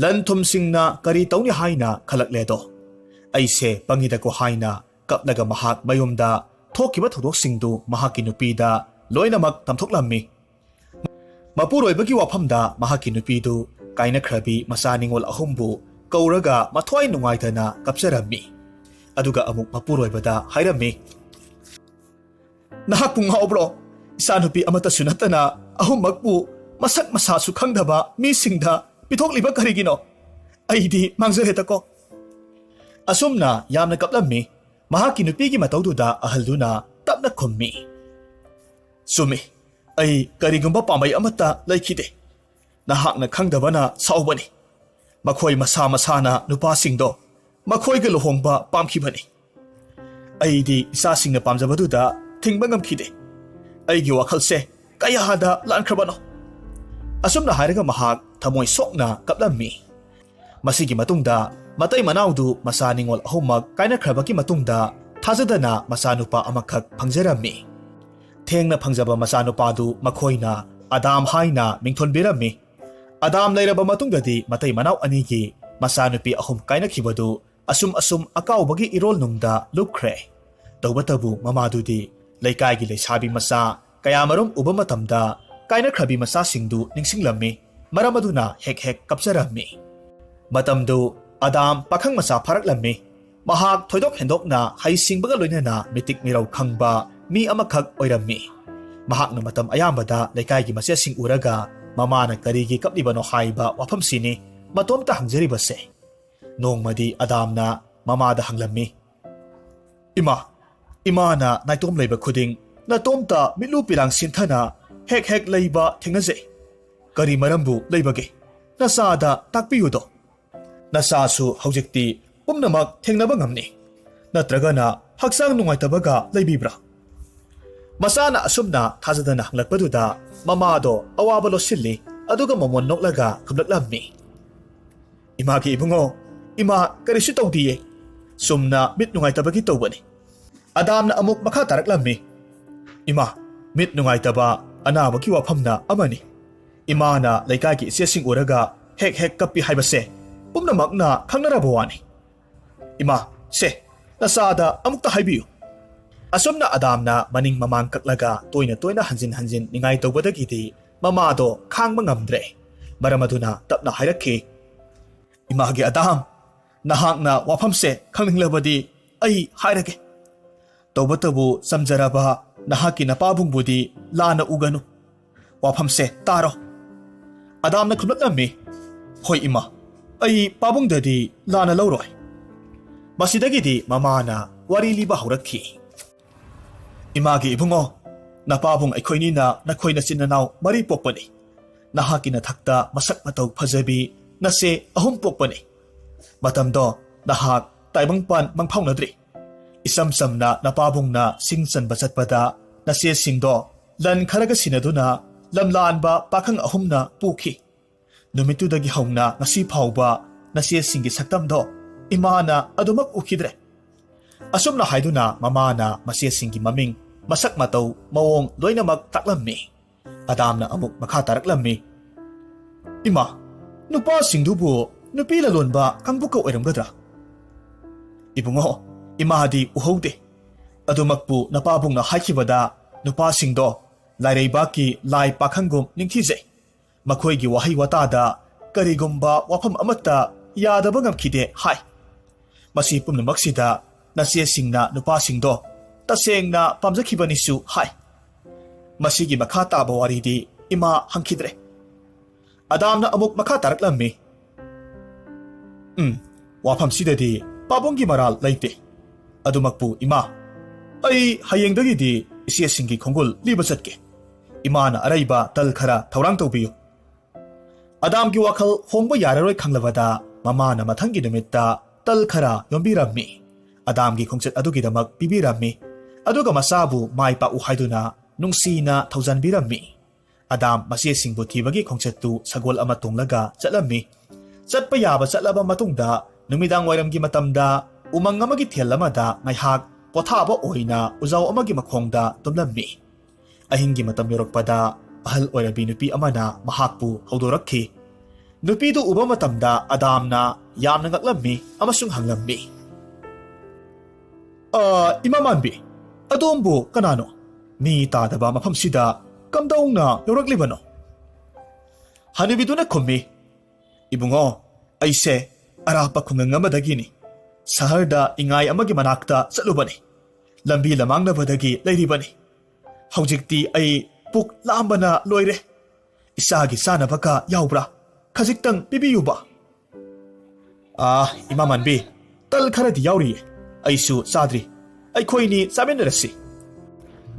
"ꯂꯟ ꯊꯨꯝꯁꯤꯡꯅ ꯀꯔꯤ ꯇꯧꯅꯤ ꯍꯥꯏꯅ ꯈꯜꯂꯛꯂꯦꯗꯣ? ꯑꯩꯁꯦ ꯄꯪꯉꯤꯗꯀꯣ" ꯍꯥꯏꯅ ꯀꯞꯂꯒ ꯃꯍꯥꯛ ꯃꯌꯨꯝꯗ ꯊꯣꯛꯈꯤꯕ ꯊꯧꯗꯣꯛꯁꯤꯡꯗꯨ ꯃꯍꯥꯛꯀꯤ ꯅꯨꯄꯤꯗ ꯂꯣꯏꯅꯃꯛ ꯇꯝꯊꯣꯛꯂꯝꯃꯤ꯫ ꯃꯄꯨꯔꯣꯏꯕꯒꯤ ꯋꯥꯐꯝꯗ ꯃꯍꯥꯛꯀꯤ ꯅꯨꯄꯤꯗꯨ ꯀꯥꯏꯅꯈ꯭ꯔꯕꯤ ꯃꯆꯥ ꯅꯤꯉꯣꯜ ꯑꯍꯨꯝꯕꯨ ꯀꯧꯔꯒ ꯃꯊ꯭ꯋꯥꯏ ꯅꯨꯡꯉꯥꯏꯇꯅ ꯀꯞꯆꯔꯝꯃꯤ꯫ ꯑꯗꯨꯒ ꯑꯃꯨꯛ ꯃꯄꯨꯔꯣꯏꯕꯗ ꯍꯥꯏꯔꯝꯃꯤ, "ꯅꯍꯥꯛꯄꯨ ꯉꯥꯎꯕ꯭ꯔꯣ? ꯏꯆꯥꯅꯨꯄꯤ ꯑꯃꯠꯇꯁꯨ ꯅꯠꯇꯅ ꯑꯍꯨꯝꯃꯛꯄꯨ ꯃꯁꯛ ꯃꯁꯥꯁꯨ ꯈꯪꯗꯕ ꯃꯤꯁꯤꯡꯗ ꯄꯤꯊꯣꯛꯂꯤꯕ ꯀꯔꯤꯒꯤꯅꯣ? ꯑꯩꯗꯤ ꯃꯥꯡꯖꯔꯦꯗꯀꯣ!" ꯑꯁꯨꯝꯅ ꯌꯥꯝꯅ ꯀꯞꯂꯝꯃꯤ꯫ ꯃꯍꯥꯛꯀꯤ ꯅꯨꯄꯤꯒꯤ ꯃꯇꯧꯗꯨꯗ ꯑꯍꯜꯗꯨꯅ ꯇꯞꯅ ꯈꯨꯝꯃꯤ, "ꯆꯨꯝꯃꯤ, ꯑꯩ ꯀꯔꯤꯒꯨꯝꯕ ꯄꯥꯝꯕꯩ ꯑꯃꯠꯇ ꯂꯩꯈꯤꯗꯦ꯫ ꯅꯍꯥꯛꯅ ꯈꯪꯗꯕꯅ ꯁꯥꯎꯕꯅꯤ꯫ ꯃꯈꯣꯏ ꯃꯁꯥ ꯃꯁꯥꯅ ꯅꯨꯄꯥꯁꯤꯡꯗꯣ ꯃꯈꯣꯏꯒ ꯂꯨꯍꯣꯡꯕ ꯄꯥꯝꯈꯤꯕꯅꯤ꯫ ꯑꯩꯗꯤ ꯏꯆꯥꯁꯤꯡꯅ ꯄꯥꯝꯖꯕꯗꯨꯗ ꯊꯤꯡꯕ ꯉꯝꯈꯤꯗꯦ꯫ ꯑꯩꯒꯤ ꯋꯥꯈꯜꯁꯦ ꯀꯌꯥꯗ ꯂꯥꯟꯈ꯭ꯔꯕꯅꯣ!" ꯑꯁꯨꯝꯅ ꯍꯥꯏꯔꯒ ꯃꯍꯥꯛ ꯊꯃꯣꯏ ꯁꯣꯛꯅ ꯀꯞꯂꯝꯃꯤ꯫ ꯃꯁꯤꯒꯤ ꯃꯇꯨꯡꯗ ꯃꯇꯩ ꯃꯅꯥꯎꯗꯨ ꯃꯆꯥ ꯅꯤꯉꯣꯜ ꯑꯍꯨꯝꯃꯛ ꯀꯥꯏꯅꯈ꯭ꯔꯕꯒꯤ ꯃꯇꯨꯡꯗ ꯊꯥꯖꯗꯅ ꯃꯆꯥꯅꯨꯄꯥ ꯑꯃꯈꯛ ꯐꯪꯖꯔꯝꯃꯤ꯫ ꯊꯦꯡꯅ ꯐꯪꯖꯕ ꯃꯆꯥꯅꯨꯄꯥꯗꯨ ꯃꯈꯣꯏꯅ ꯑꯗꯥꯝ ꯍꯥꯏꯅ ꯃꯤꯡꯊꯣꯟꯕꯤꯔꯝꯃꯤ꯫ ꯑꯗꯥꯝ ꯂꯩꯔꯕ ꯃꯇꯨꯡꯗꯗꯤ ꯃꯇꯩ ꯃꯅꯥꯎ ꯑꯅꯤꯒꯤ ꯃꯆꯥꯅꯨꯄꯤ ꯑꯍꯨꯝ ꯀꯥꯏꯅꯈꯤꯕꯗꯨ ꯑꯁꯨꯝ ꯑꯁꯨꯝ ꯑꯀꯥꯎꯕꯒꯤ ꯏꯔꯣꯜꯅꯨꯡꯗ ꯂꯨꯞꯈ꯭ꯔꯦ꯫ ꯇꯧꯕꯇꯕꯨ ꯃꯃꯥꯗꯨꯗꯤ ꯂꯩꯀꯥꯏꯒꯤ ꯂꯩꯁꯥꯕꯤ ꯃꯆꯥ ꯀꯌꯥꯃꯔꯨꯝ ꯎꯕ ꯃꯇꯝꯗ ꯀꯥꯏꯅꯈ꯭ꯔꯕꯤ ꯃꯆꯥꯁꯤꯡꯗꯨ ꯅꯤꯡꯁꯤꯡꯂꯝꯃꯤ꯫ ꯃꯔꯝ ꯑꯗꯨꯅ ꯍꯦꯛ ꯍꯦꯛ ꯀꯞꯆꯔꯝꯃꯤ꯫ ꯃꯇꯝꯗꯨ ꯑꯗꯥꯝ ꯄꯥꯈꯪ ꯃꯆꯥ ꯐꯥꯔꯛꯂꯝꯃꯤ꯫ ꯃꯍꯥꯛ ꯊꯣꯏꯗꯣꯛ ꯍꯦꯟꯗꯣꯛꯅ ꯍꯩꯁꯤꯡꯕꯒ ꯂꯣꯏꯅꯅ ꯃꯤꯇꯤꯛ ꯃꯤꯔꯧ ꯈꯪꯕ ꯃꯤ ꯑꯃꯈꯛ ꯑꯣꯏꯔꯝꯃꯤ꯫ ꯃꯍꯥꯛꯅ ꯃꯇꯝ ꯑꯌꯥꯝꯕꯗ ꯂꯩꯀꯥꯏꯒꯤ ꯃꯆꯦꯁꯤꯡ ꯎꯔꯒ ꯃꯃꯥꯅ ꯀꯔꯤꯒꯤ ꯀꯞꯂꯤꯕꯅꯣ ꯍꯥꯏꯕ ꯋꯥꯐꯝꯁꯤꯅꯤ ꯃꯇꯣꯝꯇ ꯍꯪꯖꯔꯤꯕꯁꯦ꯫ ꯅꯣꯡꯃꯗꯤ ꯑꯗꯥꯝꯅ ꯃꯃꯥꯗ ꯍꯪꯂꯝꯃꯤ, "ꯏꯃꯥ, ꯏꯃꯥꯅ ꯅꯥꯏꯇꯣꯝ ꯂꯩꯕ ꯈꯨꯗꯤꯡ ꯅꯇꯣꯝꯇ ꯃꯤꯠꯂꯨ ꯄꯤꯔꯥꯡ ꯁꯤꯟꯊꯅ ꯍꯦꯛ ꯍꯦꯛ ꯂꯩꯕ ꯊꯦꯡꯅꯖꯩ꯫ ꯀꯔꯤ ꯃꯔꯝꯕꯨ ꯂꯩꯕꯒꯦ? ꯅꯆꯥꯗ ꯇꯥꯛꯄꯤꯌꯨꯗꯣ꯫ ꯅꯆꯥꯁꯨ ꯍꯧꯖꯤꯛꯇꯤ ꯄꯨꯝꯅꯃꯛ ꯊꯦꯡꯅꯕ ꯉꯝꯅꯤ꯫ ꯅꯠꯇ꯭ꯔꯒꯅ ꯍꯛꯆꯥꯡ ꯅꯨꯡꯉꯥꯏꯇꯕꯒ ꯂꯩꯕꯤꯕ꯭ꯔꯥ?" ꯃꯆꯥꯅ ꯑꯁꯨꯝꯅ ꯊꯥꯖꯗꯅ ꯍꯪꯂꯛꯄꯗꯨꯗ ꯃꯃꯥꯗꯣ ꯑꯋꯥꯕ ꯂꯣꯠꯁꯤꯜꯂꯤ, ꯑꯗꯨꯒ ꯃꯃꯣꯟ ꯅꯣꯛꯂꯒ ꯈꯨꯝꯂꯛꯂꯝꯃꯤ, "ꯏꯃꯥꯒꯤ ꯏꯕꯨꯡꯉꯣ, ꯏꯃꯥ ꯀꯔꯤꯁꯨ ꯇꯧꯗꯤꯌꯦ꯫ ꯆꯨꯝꯅ ꯃꯤꯠ ꯅꯨꯡꯉꯥꯏꯇꯕꯒꯤ ꯇꯧꯕꯅꯤ꯫" ꯑꯗꯥꯝꯅ ꯑꯃꯨꯛ ꯃꯈꯥ ꯇꯥꯔꯛꯂꯝꯃꯤ, "ꯏꯃꯥ, ꯃꯤꯠ ꯅꯨꯡꯉꯥꯏꯇꯕ ꯑꯅꯥꯕꯒꯤ ꯋꯥꯐꯝꯅ ꯑꯃꯅꯤ꯫ ꯏꯃꯥꯅ ꯂꯩꯀꯥꯏꯒꯤ ꯏꯆꯦꯁꯤꯡ ꯎꯔꯒ ꯍꯦꯛ ꯍꯦꯛ ꯀꯞꯄꯤ ꯍꯥꯏꯕꯁꯦ ꯄꯨꯝꯅꯃꯛꯅ ꯈꯪꯅꯔꯕ ꯋꯥꯅꯤ꯫ ꯏꯃꯥ, ꯁꯦ, ꯅꯆꯥꯗ ꯑꯃꯨꯛꯇ ꯍꯥꯏꯕꯤꯌꯨ꯫" ꯑꯁꯨꯝꯅ ꯑꯗꯥꯝꯅ ꯃꯅꯤꯡ ꯃꯃꯥꯡ ꯀꯛꯂꯒ ꯇꯣꯏꯅ ꯇꯣꯏꯅ ꯍꯟꯖꯤꯟ ꯍꯟꯖꯤꯟ ꯅꯤꯡꯉꯥꯏ ꯇꯧꯕꯗꯒꯤꯗꯤ ꯃꯃꯥꯗꯣ ꯈꯥꯡꯕ ꯉꯝꯗ꯭ꯔꯦ꯫ ꯃꯔꯝ ꯑꯗꯨꯅ ꯇꯞꯅ ꯍꯥꯏꯔꯛꯈꯤ, "ꯏꯃꯥꯒꯤ ꯑꯗꯥꯝ, ꯅꯍꯥꯛꯅ ꯋꯥꯐꯝꯁꯦ ꯈꯪꯅꯤꯡꯂꯕꯗꯤ ꯑꯩ ꯍꯥꯏꯔꯒꯦ꯫ ꯇꯧꯕꯇꯕꯨ ꯆꯝꯖꯔꯕ ꯅꯍꯥꯛꯀꯤ ꯅꯄꯥꯕꯨꯡꯕꯨꯗꯤ ꯂꯥꯟꯅ ꯎꯒꯅꯨ꯫ ꯋꯥꯐꯝꯁꯦ ꯇꯥꯔꯣ꯫" ꯑꯗꯥꯝꯅ ꯈꯨꯝꯂꯛꯂꯝꯃꯤ, "ꯍꯣꯏ ꯏꯃꯥ, ꯑꯩ ꯄꯥꯕꯨꯡꯗꯗꯤ ꯂꯥꯟꯅ ꯂꯧꯔꯣꯏ꯫" ꯃꯁꯤꯗꯒꯤꯗꯤ ꯃꯃꯥꯅ ꯋꯥꯔꯤ ꯂꯤꯕ ꯍꯧꯔꯛꯈꯤ꯫ "ꯏꯃꯥꯒꯤ ꯏꯕꯨꯡꯉꯣ, ꯅꯄꯥꯕꯨꯡ ꯑꯩꯈꯣꯏꯅꯤꯅ ꯅꯈꯣꯏ ꯅꯆꯤꯟ ꯅꯅꯥꯎ ꯃꯔꯤ ꯄꯣꯛꯄꯅꯤ꯫ ꯅꯍꯥꯛꯀꯤ ꯅꯊꯛꯇ ꯃꯁꯛ ꯃꯇꯧ ꯐꯖꯕꯤ ꯅꯆꯦ ꯑꯍꯨꯝ ꯄꯣꯛꯄꯅꯤ꯫ ꯃꯇꯝꯗꯣ ꯅꯍꯥꯛ ꯇꯥꯏꯕꯪꯄꯥꯟ ꯃꯪꯐꯥꯎꯅꯗ꯭ꯔꯤ꯫ ꯏꯆꯝ ꯆꯝꯅ ꯅꯄꯥꯕꯨꯡꯅ ꯁꯤꯡ ꯆꯟꯕ ꯆꯠꯄꯗ ꯅꯆꯦꯁꯤꯡꯗꯣ ꯂꯟ ꯈꯔꯒ ꯁꯤꯟꯅꯗꯨꯅ ꯂꯝꯂꯥꯟꯕ ꯄꯥꯈꯪ ꯑꯍꯨꯝꯅ ꯄꯨꯈꯤ꯫ ꯅꯨꯃꯤꯠꯇꯨꯗꯒꯤ ꯍꯧꯅ ꯉꯁꯤ ꯐꯥꯎꯕ ꯅꯆꯦꯁꯤꯡꯒꯤ ꯁꯛꯇꯝꯗꯣ ꯏꯃꯥꯅ ꯑꯗꯨꯃꯛ ꯎꯈꯤꯗ꯭ꯔꯦ꯫" ꯑꯁꯨꯝꯅ ꯍꯥꯏꯗꯨꯅ ꯃꯃꯥꯅ ꯃꯆꯦꯁꯤꯡꯒꯤ ꯃꯃꯤꯡ, ꯃꯁꯛ ꯃꯇꯧ, ꯃꯑꯣꯡ ꯂꯣꯏꯅꯃꯛ ꯇꯥꯛꯂꯝꯃꯤ꯫ ꯑꯗꯥꯝꯅ ꯑꯃꯨꯛ ꯃꯈꯥ ꯇꯥꯔꯛꯂꯝꯃꯤ, "ꯏꯃꯥ, ꯅꯨꯄꯥꯁꯤꯡꯗꯨꯕꯨ ꯅꯨꯄꯤ ꯂꯂꯣꯟꯕ ꯀꯥꯡꯕꯨꯒ ꯑꯣꯏꯔꯝꯒꯗ꯭ꯔꯥ? ꯏꯕꯨꯡꯉꯣ, ꯏꯃꯥꯗꯤ ꯎꯍꯧꯗꯦ꯫ ꯑꯗꯨꯃꯛꯄꯨ ꯅꯄꯥꯕꯨꯡꯅ ꯍꯥꯏꯈꯤꯕꯗ ꯅꯨꯄꯥꯁꯤꯡꯗꯣ ꯂꯥꯏꯔꯩꯕꯥꯛꯀꯤ ꯂꯥꯏ ꯄꯥꯈꯪꯒꯨꯝ ꯅꯤꯡꯊꯤꯖꯩ꯫ ꯃꯈꯣꯏꯒꯤ ꯋꯥꯍꯩ ꯋꯥꯇꯥꯗ ꯀꯔꯤꯒꯨꯝꯕ ꯋꯥꯐꯝ ꯑꯃꯠꯇ ꯌꯥꯗꯕ ꯉꯝꯈꯤꯗꯦ ꯍꯥꯏ꯫ ꯃꯁꯤ ꯄꯨꯝꯅꯃꯛꯁꯤꯗ ꯅꯆꯦꯁꯤꯡꯅ ꯅꯨꯄꯥꯁꯤꯡꯗꯣ ꯇꯁꯦꯡꯅ ꯄꯥꯝꯖꯈꯤꯕꯅꯤꯁꯨ ꯍꯥꯏ꯫ ꯃꯁꯤꯒꯤ ꯃꯈꯥ ꯇꯥꯕ ꯋꯥꯔꯤꯗꯤ ꯏꯃꯥ ꯍꯪꯈꯤꯗ꯭ꯔꯦ꯫ ꯑꯗꯥꯝꯅ ꯑꯃꯨꯛ ꯃꯈꯥ ꯇꯥꯔꯛꯂꯝꯃꯤ, "ꯎꯝ, ꯋꯥꯐꯝꯁꯤꯗꯗꯤ ꯄꯥꯕꯨꯡꯒꯤ ꯃꯔꯥꯜ ꯂꯩꯇꯦ꯫ ꯑꯗꯨꯃꯛꯄꯨ ꯏꯃꯥ, ꯑꯩ ꯍꯌꯦꯡꯗꯒꯤꯗꯤ ꯏꯆꯦꯁꯤꯡꯒꯤ ꯈꯣꯡꯒꯨꯜ ꯂꯤꯕ ꯆꯠꯀꯦ꯫ ꯏꯃꯥꯅ ꯑꯔꯩꯕ ꯇꯜ ꯈꯔ ꯊꯧꯔꯥꯡ ꯇꯧꯕꯤꯌꯨ"꯫ ꯑꯗꯥꯝꯒꯤ ꯋꯥꯈꯜ ꯍꯣꯡꯕ ꯌꯥꯔꯔꯣꯏ ꯈꯪꯂꯕꯗ ꯃꯃꯥꯅ ꯃꯊꯪꯒꯤ ꯅꯨꯃꯤꯠꯇ ꯇꯜ ꯈꯔ ꯌꯣꯝꯕꯤꯔꯝꯃꯤ꯫ ꯑꯗꯥꯝꯒꯤ ꯈꯣꯡꯆꯠ ꯑꯗꯨꯒꯤꯗꯃꯛ ꯄꯤꯕꯤꯔꯝꯃꯤ꯫ ꯑꯗꯨꯒ ꯃꯆꯥꯕꯨ ꯃꯥꯏ ꯄꯥꯛꯎ ꯍꯥꯏꯗꯨꯅ ꯅꯨꯡꯁꯤꯅ ꯊꯧꯖꯥꯟꯕꯤꯔꯝꯃꯤ꯫ ꯑꯗꯥꯝ ꯃꯆꯦꯁꯤꯡꯕꯨ ꯊꯤꯕꯒꯤ ꯈꯣꯡꯆꯠꯇꯨ ꯁꯒꯣꯜ ꯑꯃ ꯇꯣꯡꯂꯒ ꯆꯠꯂꯝꯃꯤ꯫ ꯆꯠꯄ ꯌꯥꯕ ꯆꯠꯂꯕ ꯃꯇꯨꯡꯗ ꯅꯨꯃꯤꯗꯥꯡ ꯋꯥꯏꯔꯝꯒꯤ ꯃꯇꯝꯗ ꯎꯃꯪ ꯑꯃꯒꯤ ꯊꯦꯜ ꯑꯃꯗ ꯉꯥꯏꯍꯥꯛ ꯄꯣꯊꯥꯕ ꯑꯣꯏꯅ ꯎꯖꯥꯎ ꯑꯃꯒꯤ ꯃꯈꯣꯡꯗ ꯇꯨꯝꯂꯝꯃꯤ꯫ ꯑꯍꯤꯡꯒꯤ ꯃꯇꯝ ꯌꯧꯔꯛꯄꯗ ꯑꯍꯜ ꯑꯣꯏꯔꯕꯤ ꯅꯨꯄꯤ ꯑꯃꯅ ꯃꯍꯥꯛꯄꯨ ꯍꯧꯗꯣꯔꯛꯈꯤ꯫ ꯅꯨꯄꯤꯗꯨ ꯎꯕ ꯃꯇꯝꯗ ꯑꯗꯥꯝꯅ ꯌꯥꯝꯅ ꯉꯛꯂꯝꯃꯤ ꯑꯃꯁꯨꯡ ꯍꯪꯂꯝꯃꯤ, "ꯑ, ꯏꯃꯥ ꯃꯥꯟꯕꯤ, ꯑꯗꯣꯝꯕꯨ ꯀꯅꯥꯅꯣ? ꯃꯤ ꯇꯥꯗꯕ ꯃꯐꯝꯁꯤꯗ ꯀꯝꯗꯧꯅ ꯌꯧꯔꯛꯂꯤꯕꯅꯣ?" ꯍꯅꯨꯕꯤꯗꯨꯅ ꯈꯨꯝꯃꯤ, "ꯏꯕꯨꯡꯉꯣ, ꯑꯩꯁꯦ ꯑꯔꯥꯞꯄ ꯈꯨꯡꯒꯪ ꯑꯃꯗꯒꯤꯅꯤ꯫ ꯁꯍꯔꯗ ꯏꯉꯥꯏ ꯑꯃꯒꯤ ꯃꯅꯥꯛꯇ ꯆꯠꯂꯨꯕꯅꯤ꯫ ꯂꯝꯕꯤ ꯂꯃꯥꯡꯅꯕꯗꯒꯤ ꯂꯩꯔꯤꯕꯅꯤ꯫ ꯍꯧꯖꯤꯛꯇꯤ ꯑꯩ ꯄꯨꯛ ꯂꯥꯝꯕꯅ ꯂꯣꯏꯔꯦ꯫ ꯏꯆꯥꯒꯤ ꯆꯥꯅꯕꯒ ꯌꯥꯎꯕ꯭ꯔꯥ? ꯈꯖꯤꯛꯇꯪ ꯄꯤꯕꯤꯌꯨꯕ꯫" "ꯑꯥ, ꯏꯃꯥ ꯃꯥꯟꯕꯤ, ꯇꯜ ꯈꯔꯗꯤ ꯌꯥꯎꯔꯤꯌꯦ꯫ ꯑꯩꯁꯨ ꯆꯥꯗ꯭ꯔꯤ꯫ ꯑꯩꯈꯣꯏꯅꯤ ꯆꯥꯃꯤꯟꯅꯔꯁꯤ꯫"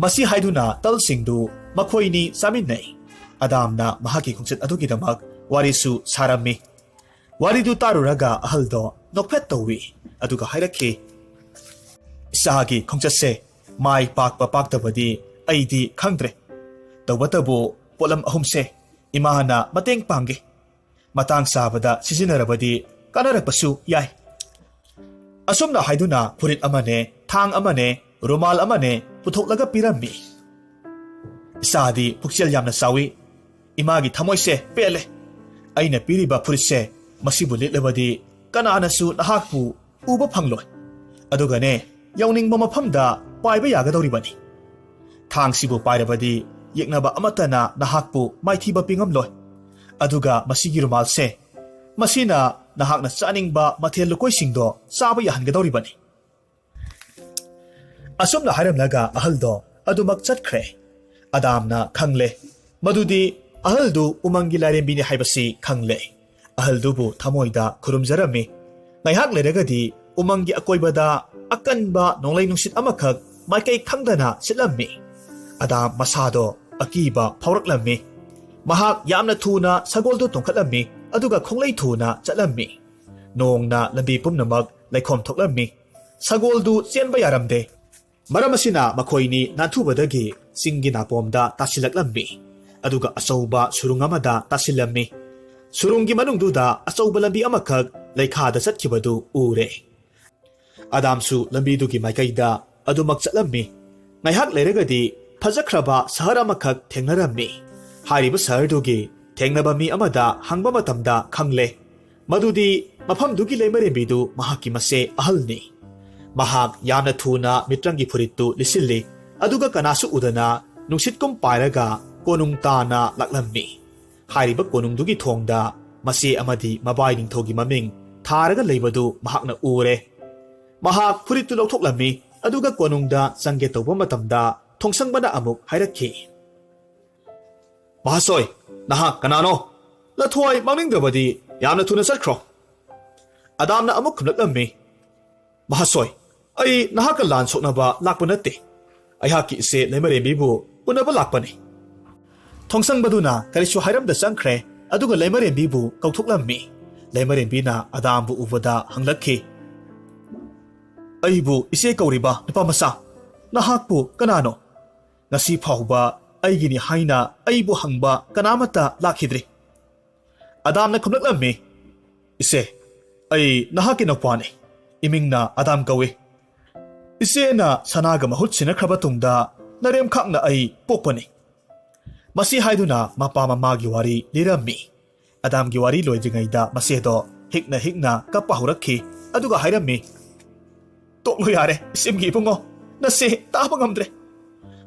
ꯃꯁꯤ ꯍꯥꯏꯗꯨꯅ ꯇꯜꯁꯤꯡꯗꯨ ꯃꯈꯣꯏꯅꯤ ꯆꯥꯃꯤꯟꯅꯩ꯫ ꯑꯗꯥꯝꯅ ꯃꯍꯥꯛꯀꯤ ꯈꯣꯡꯆꯠ ꯑꯗꯨꯒꯤꯗꯃꯛ ꯋꯥꯔꯤꯁꯨ ꯁꯥꯔꯝꯃꯤ꯫ ꯋꯥꯔꯤꯗꯨ ꯇꯥꯔꯨꯔꯒ ꯑꯍꯜꯗꯣ ꯅꯣꯛꯐꯦꯠ ꯇꯧꯏ꯫ ꯑꯗꯨꯒ ꯍꯥꯏꯔꯛꯈꯤ, "ꯏꯆꯥꯒꯤ ꯈꯣꯡꯆꯠꯁꯦ ꯃꯥꯏ ꯄꯥꯛꯄ ꯄꯥꯛꯇꯕꯗꯤ ꯑꯩꯗꯤ ꯈꯪꯗ꯭ꯔꯦ꯫ ꯇꯧꯕꯇꯕꯨ ꯄꯣꯠꯂꯝ ꯑꯍꯨꯝꯁꯦ ꯏꯃꯥꯅ ꯃꯇꯦꯡ ꯄꯥꯡꯒꯦ꯫ ꯃꯇꯥꯡ ꯆꯥꯕꯗ ꯁꯤꯖꯤꯟꯅꯔꯕꯗꯤ ꯀꯥꯟꯅꯔꯛꯄꯁꯨ ꯌꯥꯏ꯫" ꯑꯁꯨꯝꯅ ꯍꯥꯏꯗꯨꯅ ꯐꯨꯔꯤꯠ ꯑꯃꯅꯦ, ꯊꯥꯡ ꯑꯃꯅꯦ, ꯔꯨꯃꯥꯜ ꯑꯃꯅꯦ ꯄꯨꯊꯣꯛꯂꯒ ꯄꯤꯔꯝꯃꯤ꯫ "ꯏꯆꯥꯗꯤ ꯄꯨꯛꯆꯦꯜ ꯌꯥꯝꯅ ꯆꯥꯎꯏ꯫ ꯏꯃꯥꯒꯤ ꯊꯃꯣꯏꯁꯦ ꯄꯦꯜꯂꯦ꯫ ꯑꯩꯅ ꯄꯤꯔꯤꯕ ꯐꯨꯔꯤꯠꯁꯦ ꯃꯁꯤꯕꯨ ꯂꯤꯠꯂꯕꯗꯤ ꯀꯅꯥꯅꯁꯨ ꯅꯍꯥꯛꯄꯨ ꯎꯕ ꯐꯪꯂꯣꯏ꯫ ꯑꯗꯨꯒꯅꯦ, ꯌꯧꯅꯤꯡꯕ ꯃꯐꯝꯗ ꯄꯥꯏꯕ ꯌꯥꯒꯗꯧꯔꯤꯕꯅꯤ꯫ ꯊꯥꯡꯁꯤꯕꯨ ꯄꯥꯏꯔꯕꯗꯤ ꯌꯦꯛꯅꯕ ꯑꯃꯠꯇꯅ ꯅꯍꯥꯛꯄꯨ ꯃꯥꯏꯊꯤꯕ ꯄꯤꯉꯝꯂꯣꯏ꯫ ꯑꯗꯨꯒ ꯃꯁꯤꯒꯤ ꯔꯨꯃꯥꯜꯁꯦ, ꯃꯁꯤꯅ ꯅꯍꯥꯛꯅ ꯆꯥꯅꯤꯡꯕ ꯃꯊꯦꯜ ꯂꯨꯀꯣꯏꯁꯤꯡꯗꯣ ꯆꯥꯕ ꯌꯥꯍꯟꯒꯗꯧꯔꯤꯕꯅꯤ꯫ ꯑꯁꯨꯝꯅ ꯍꯥꯏꯔꯝꯂꯒ ꯑꯍꯜꯗꯣ ꯑꯗꯨꯃꯛ ꯆꯠꯈ꯭ꯔꯦ꯫ ꯑꯗꯥꯝꯅ ꯈꯪꯂꯦ ꯃꯗꯨꯗꯤ ꯑꯍꯜꯗꯨ ꯎꯃꯪꯒꯤ ꯂꯥꯏꯔꯦꯝꯕꯤꯅꯤ ꯍꯥꯏꯕꯁꯤ ꯈꯪꯂꯦ꯫ ꯑꯍꯜꯗꯨꯕꯨ ꯊꯃꯣꯏꯗ ꯈꯨꯔꯨꯝꯖꯔꯝꯃꯤ꯫ ꯉꯥꯏꯍꯥꯛ ꯂꯩꯔꯒꯗꯤ ꯎꯃꯪꯒꯤ ꯑꯀꯣꯏꯕꯗ ꯑꯀꯟꯕ ꯅꯣꯡꯂꯩ ꯅꯨꯡꯁꯤꯠ ꯑꯃꯈꯛ ꯃꯥꯏꯀꯩ ꯈꯪꯗꯅ ꯁꯤꯠꯂꯝꯃꯤ꯫ ꯑꯗꯥꯝ ꯃꯁꯥꯗꯣ ꯑꯀꯤꯕ ꯐꯥꯎꯔꯛꯂꯝꯃꯤ꯫ ꯃꯍꯥꯛ ꯌꯥꯝꯅ ꯊꯨꯅ ꯁꯒꯣꯜꯗꯨ ꯇꯣꯡꯈꯠꯂꯝꯃꯤ, ꯑꯗꯨꯒ ꯈꯣꯡꯂꯩ ꯊꯨꯅ ꯆꯠꯂꯝꯃꯤ꯫ ꯅꯣꯡꯅ ꯂꯝꯕꯤ ꯄꯨꯝꯅꯃꯛ ꯂꯩꯈꯣꯝ ꯊꯣꯛꯂꯝꯃꯤ꯫ ꯁꯒꯣꯜꯗꯨ ꯆꯦꯟꯕ ꯌꯥꯔꯝꯗꯦ꯫ ꯃꯔꯝ ꯑꯁꯤꯅ ꯃꯈꯣꯏꯅꯤ ꯅꯥꯟꯊꯨꯕꯗꯒꯤ ꯆꯤꯡꯒꯤ ꯅꯥꯄꯣꯝꯗ ꯇꯥꯁꯤꯜꯂꯛꯂꯝꯃꯤ, ꯑꯗꯨꯒ ꯑꯆꯧꯕ ꯁꯨꯔꯨꯡ ꯑꯃꯗ ꯇꯥꯁꯤꯜꯂꯝꯃꯤ꯫ ꯁꯨꯔꯨꯡꯒꯤ ꯃꯅꯨꯡꯗꯨꯗ ꯑꯆꯧꯕ ꯂꯝꯕꯤ ꯑꯃꯈꯛ ꯂꯩꯈꯥꯗ ꯆꯠꯈꯤꯕꯗꯨ ꯎꯔꯦ꯫ ꯑꯗꯥꯝꯁꯨ ꯂꯝꯕꯤꯗꯨꯒꯤ ꯃꯥꯏꯀꯩꯗ ꯑꯗꯨꯃꯛ ꯆꯠꯂꯝꯃꯤ꯫ ꯉꯥꯏꯍꯥꯛ ꯂꯩꯔꯒꯗꯤ ꯐꯖꯈ꯭ꯔꯕ ꯁꯍꯔ ꯑꯃꯈꯛ ꯊꯦꯡꯅꯔꯝꯃꯤ꯫ ꯍꯥꯏꯔꯤꯕ ꯁꯍꯔꯗꯨꯒꯤ ꯊꯦꯡꯅꯕ ꯃꯤ ꯑꯃꯗ ꯍꯪꯕ ꯃꯇꯝꯗ ꯈꯪꯂꯦ ꯃꯗꯨꯗꯤ ꯃꯐꯝꯗꯨꯒꯤ ꯂꯩꯃꯔꯦꯝꯕꯤꯗꯨ ꯃꯍꯥꯛꯀꯤ ꯃꯆꯦ ꯑꯍꯜꯅꯤ꯫ ꯃꯍꯥꯛ ꯌꯥꯝꯅ ꯊꯨꯅ ꯃꯤꯇ꯭ꯔꯪꯒꯤ ꯐꯨꯔꯤꯠꯇꯨ ꯂꯤꯠꯁꯤꯜꯂꯤ, ꯑꯗꯨꯒ ꯀꯅꯥꯁꯨ ꯎꯗꯅ ꯅꯨꯡꯁꯤꯠꯀꯨꯝ ꯄꯥꯏꯔꯒ ꯀꯣꯅꯨꯡ ꯇꯥꯅ ꯂꯥꯛꯂꯝꯃꯤ꯫ ꯍꯥꯏꯔꯤꯕ ꯀꯣꯅꯨꯡꯗꯨꯒꯤ ꯊꯣꯡꯗ ꯃꯆꯦ ꯑꯃꯗꯤ ꯃꯕꯥꯏ ꯅꯤꯡꯊꯧꯒꯤ ꯃꯃꯤꯡ ꯊꯥꯔꯒ ꯂꯩꯕꯗꯨ ꯃꯍꯥꯛꯅ ꯎꯔꯦ꯫ ꯃꯍꯥꯛ ꯐꯨꯔꯤꯠꯇꯨ ꯂꯧꯊꯣꯛꯂꯝꯃꯤ, ꯑꯗꯨꯒ ꯀꯣꯅꯨꯡꯗ ꯆꯪꯒꯦ ꯇꯧꯕ ꯃꯇꯝꯗ ꯊꯣꯡꯁꯪꯕꯅ ꯑꯃꯨꯛ ꯍꯥꯏꯔꯛꯈꯤ, "ꯃꯍꯥꯁꯣꯏ, ꯅꯍꯥꯛ ꯀꯅꯥꯅꯣ? ꯂꯊꯣꯏ ꯃꯥꯡꯅꯤꯡꯗ꯭ꯔꯕꯗꯤ ꯌꯥꯝꯅ ꯊꯨꯅ ꯆꯠꯈ꯭ꯔꯣ꯫" ꯑꯗꯥꯝꯅ ꯑꯃꯨꯛ ꯈꯨꯝꯂꯛꯂꯝꯃꯤ, "ꯃꯍꯥꯁꯣꯏ, ꯑꯩ ꯅꯍꯥꯛꯀ ꯂꯥꯟ ꯁꯣꯛꯅꯕ ꯂꯥꯛꯄ ꯅꯠꯇꯦ꯫ ꯑꯩꯍꯥꯛꯀꯤ ꯏꯆꯦ ꯂꯩꯃꯔꯦꯝꯕꯤꯕꯨ ꯎꯅꯕ ꯂꯥꯛꯄꯅꯤ꯫" ꯊꯣꯡꯁꯪꯕꯗꯨꯅ ꯀꯔꯤꯁꯨ ꯍꯥꯏꯔꯝꯗ ꯆꯪꯈ꯭ꯔꯦ, ꯑꯗꯨꯒ ꯂꯩꯃꯔꯦꯝꯕꯤꯕꯨ ꯀꯧꯊꯣꯛꯂꯝꯃꯤ꯫ ꯂꯩꯃꯔꯦꯝꯕꯤꯅ ꯑꯗꯥꯝꯕꯨ ꯎꯕꯗ ꯍꯪꯂꯛꯈꯤ, "ꯑꯩꯕꯨ ꯏꯆꯦ ꯀꯧꯔꯤꯕ ꯅꯨꯄꯥ ꯃꯆꯥ, ꯅꯍꯥꯛꯄꯨ ꯀꯅꯥꯅꯣ? ꯉꯁꯤ ꯐꯥꯎꯕ ꯑꯩꯒꯤꯅꯤ ꯍꯥꯏꯅ ꯑꯩꯕꯨ ꯍꯪꯕ ꯀꯅꯥꯃꯠꯇ ꯂꯥꯛꯈꯤꯗ꯭ꯔꯤ꯫" ꯑꯗꯥꯝꯅ ꯈꯨꯝꯂꯛꯂꯝꯃꯤ, "ꯏꯆꯦ, ꯑꯩ ꯅꯍꯥꯛꯀꯤ ꯅꯨꯄꯥꯅꯤ꯫ ꯏꯃꯤꯡꯅ ꯑꯗꯥꯝ ꯀꯧꯏ꯫ ꯏꯆꯦꯅ ꯁꯅꯥꯒ ꯃꯍꯨꯠ ꯁꯤꯟꯅꯈ꯭ꯔꯕ ꯇꯨꯡꯗ ꯅꯔꯦꯝꯈꯥꯛꯅ ꯑꯩ ꯄꯣꯛꯄꯅꯤ꯫" ꯃꯁꯤ ꯍꯥꯏꯗꯨꯅ ꯃꯄꯥ ꯃꯃꯥꯒꯤ ꯋꯥꯔꯤ ꯂꯤꯔꯝꯃꯤ꯫ ꯑꯗꯥꯝꯒꯤ ꯋꯥꯔꯤ ꯂꯣꯏꯗ꯭ꯔꯤꯉꯩꯗ ꯃꯆꯦꯗꯣ ꯍꯤꯛꯅ ꯍꯤꯛꯅ ꯀꯞꯄ ꯍꯧꯔꯛꯈꯤ꯫ ꯑꯗꯨꯒ ꯍꯥꯏꯔꯝꯃꯤ, "ꯇꯣꯛꯂꯣ ꯌꯥꯔꯦ, ꯏꯆꯦꯝꯒꯤ ꯏꯕꯨꯡꯉꯣ, ꯅꯆꯦ ꯇꯥꯕ ꯉꯝꯗ꯭ꯔꯦ꯫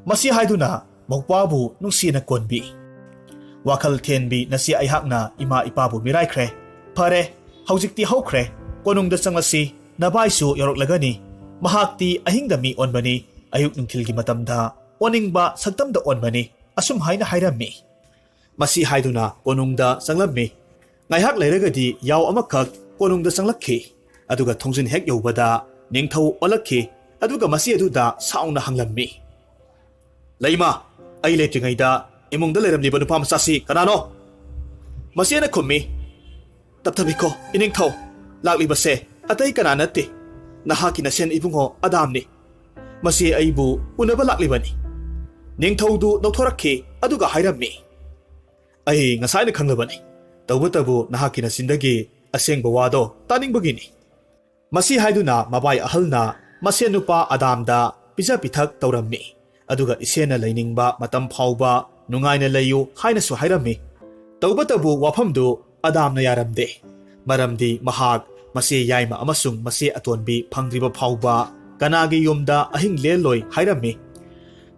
ꯃꯁꯤ ꯍꯥꯏꯗꯨꯅ ꯃꯧꯄ꯭ꯋꯥꯕꯨ ꯅꯨꯡꯁꯤꯅ ꯀꯣꯟꯕꯤ꯫ ꯋꯥꯈꯜ ꯊꯦꯟꯕꯤ ꯅꯆꯦ ꯑꯩꯍꯥꯛꯅ ꯏꯃꯥ ꯏꯄꯥꯕꯨ ꯃꯤꯔꯥꯏꯈ꯭ꯔꯦ꯫ ꯐꯔꯦ, ꯍꯧꯖꯤꯛꯇꯤ ꯍꯧꯈ꯭ꯔꯦ, ꯀꯣꯅꯨꯡꯗ ꯆꯪꯂꯁꯤ꯫ ꯅꯚꯥꯏꯁꯨ ꯌꯧꯔꯛꯂꯒꯅꯤ꯫ ꯃꯍꯥꯛꯇꯤ ꯑꯍꯤꯡꯗ ꯃꯤ ꯑꯣꯟꯕꯅꯤ, ꯑꯌꯨꯛ ꯅꯨꯡꯊꯤꯜꯒꯤ ꯃꯇꯝꯗ ꯑꯣꯟꯅꯤꯡꯕ ꯁꯛꯇꯝꯗ ꯑꯣꯟꯕꯅꯤ", ꯑꯁꯨꯝ ꯍꯥꯏꯅ ꯍꯥꯏꯔꯝꯃꯤ꯫ ꯃꯁꯤ ꯍꯥꯏꯗꯨꯅ ꯀꯣꯅꯨꯡꯗ ꯆꯪꯂꯝꯃꯤ꯫ ꯉꯥꯏꯍꯥꯛ ꯂꯩꯔꯒꯗꯤ ꯌꯥꯎ ꯑꯃꯈꯛ ꯀꯣꯅꯨꯡꯗ ꯆꯪꯂꯛꯈꯤ꯫ ꯑꯗꯨꯒ ꯊꯣꯡꯖꯤꯟ ꯍꯦꯛ ꯌꯧꯕꯗ ꯅꯤꯡꯊꯧ ꯑꯣꯜꯂꯛꯈꯤ꯫ ꯑꯗꯨꯒ ꯃꯆꯦ ꯑꯗꯨꯗ ꯁꯥꯎꯅ ꯍꯪꯂꯝꯃꯤ, "ꯂꯩꯃ, ꯑꯩ ꯂꯩꯇ꯭ꯔꯤꯉꯩꯗ ꯏꯃꯨꯡꯗ ꯂꯩꯔꯝꯂꯤꯕ ꯅꯨꯄꯥ ꯃꯆꯥꯁꯤ ꯀꯅꯥꯅꯣ?" ꯃꯆꯦꯅ ꯈꯨꯝꯃꯤ, "ꯇꯞꯊꯕꯤꯈꯣ ꯏꯅꯤꯡꯊꯧ, ꯂꯥꯛꯂꯤꯕꯁꯦ ꯑꯇꯩ ꯀꯅꯥ ꯅꯠꯇꯦ, ꯅꯍꯥꯛꯀꯤ ꯅꯁꯦꯟ ꯏꯕꯨꯡꯉꯣ ꯑꯗꯥꯝꯅꯤ꯫ ꯃꯁꯤ ꯑꯩꯕꯨ ꯎꯅꯕ ꯂꯥꯛꯂꯤꯕꯅꯤ꯫" ꯅꯤꯡꯊꯧꯗꯨ ꯅꯧꯊꯣꯔꯛꯈꯤ꯫ ꯑꯗꯨꯒ ꯍꯥꯏꯔꯝꯃꯤ, "ꯑꯩ ꯉꯁꯥꯏꯅ ꯈꯪꯂꯕꯅꯤ꯫ ꯇꯧꯕꯇꯕꯨ ꯅꯍꯥꯛꯀꯤ ꯅꯆꯤꯟꯗꯒꯤ ꯑꯁꯦꯡꯕ ꯋꯥꯗꯣ ꯇꯥꯅꯤꯡꯕꯒꯤꯅꯤ꯫" ꯃꯁꯤ ꯍꯥꯏꯗꯨꯅ ꯃꯕꯥꯏ ꯑꯍꯜꯅ ꯃꯁꯦꯟ ꯅꯨꯄꯥ ꯑꯗꯥꯝꯗ ꯄꯤꯖ ꯄꯤꯊꯛ ꯇꯧꯔꯝꯃꯤ꯫ ꯑꯗꯨꯒ ꯏꯆꯦꯅ ꯂꯩꯅꯤꯡꯕ ꯃꯇꯝ ꯐꯥꯎꯕ ꯅꯨꯡꯉꯥꯏꯅ ꯂꯩꯌꯨ ꯍꯥꯏꯅꯁꯨ ꯍꯥꯏꯔꯝꯃꯤ꯫ ꯇꯧꯕꯇꯕꯨ ꯋꯥꯐꯝꯗꯨ ꯑꯗꯥꯝꯅ ꯌꯥꯔꯝꯗꯦ꯫ ꯃꯔꯝꯗꯤ ꯃꯍꯥꯛ ꯃꯆꯦ ꯌꯥꯏꯃ ꯑꯃꯁꯨꯡ ꯃꯆꯦ ꯑꯇꯣꯟꯕꯤ ꯐꯪꯗ꯭ꯔꯤꯕ ꯐꯥꯎꯕ ꯀꯅꯥꯒꯤ ꯌꯨꯝꯗ ꯑꯍꯤꯡ ꯂꯦꯜꯂꯣꯏ ꯍꯥꯏꯔꯝꯃꯤ꯫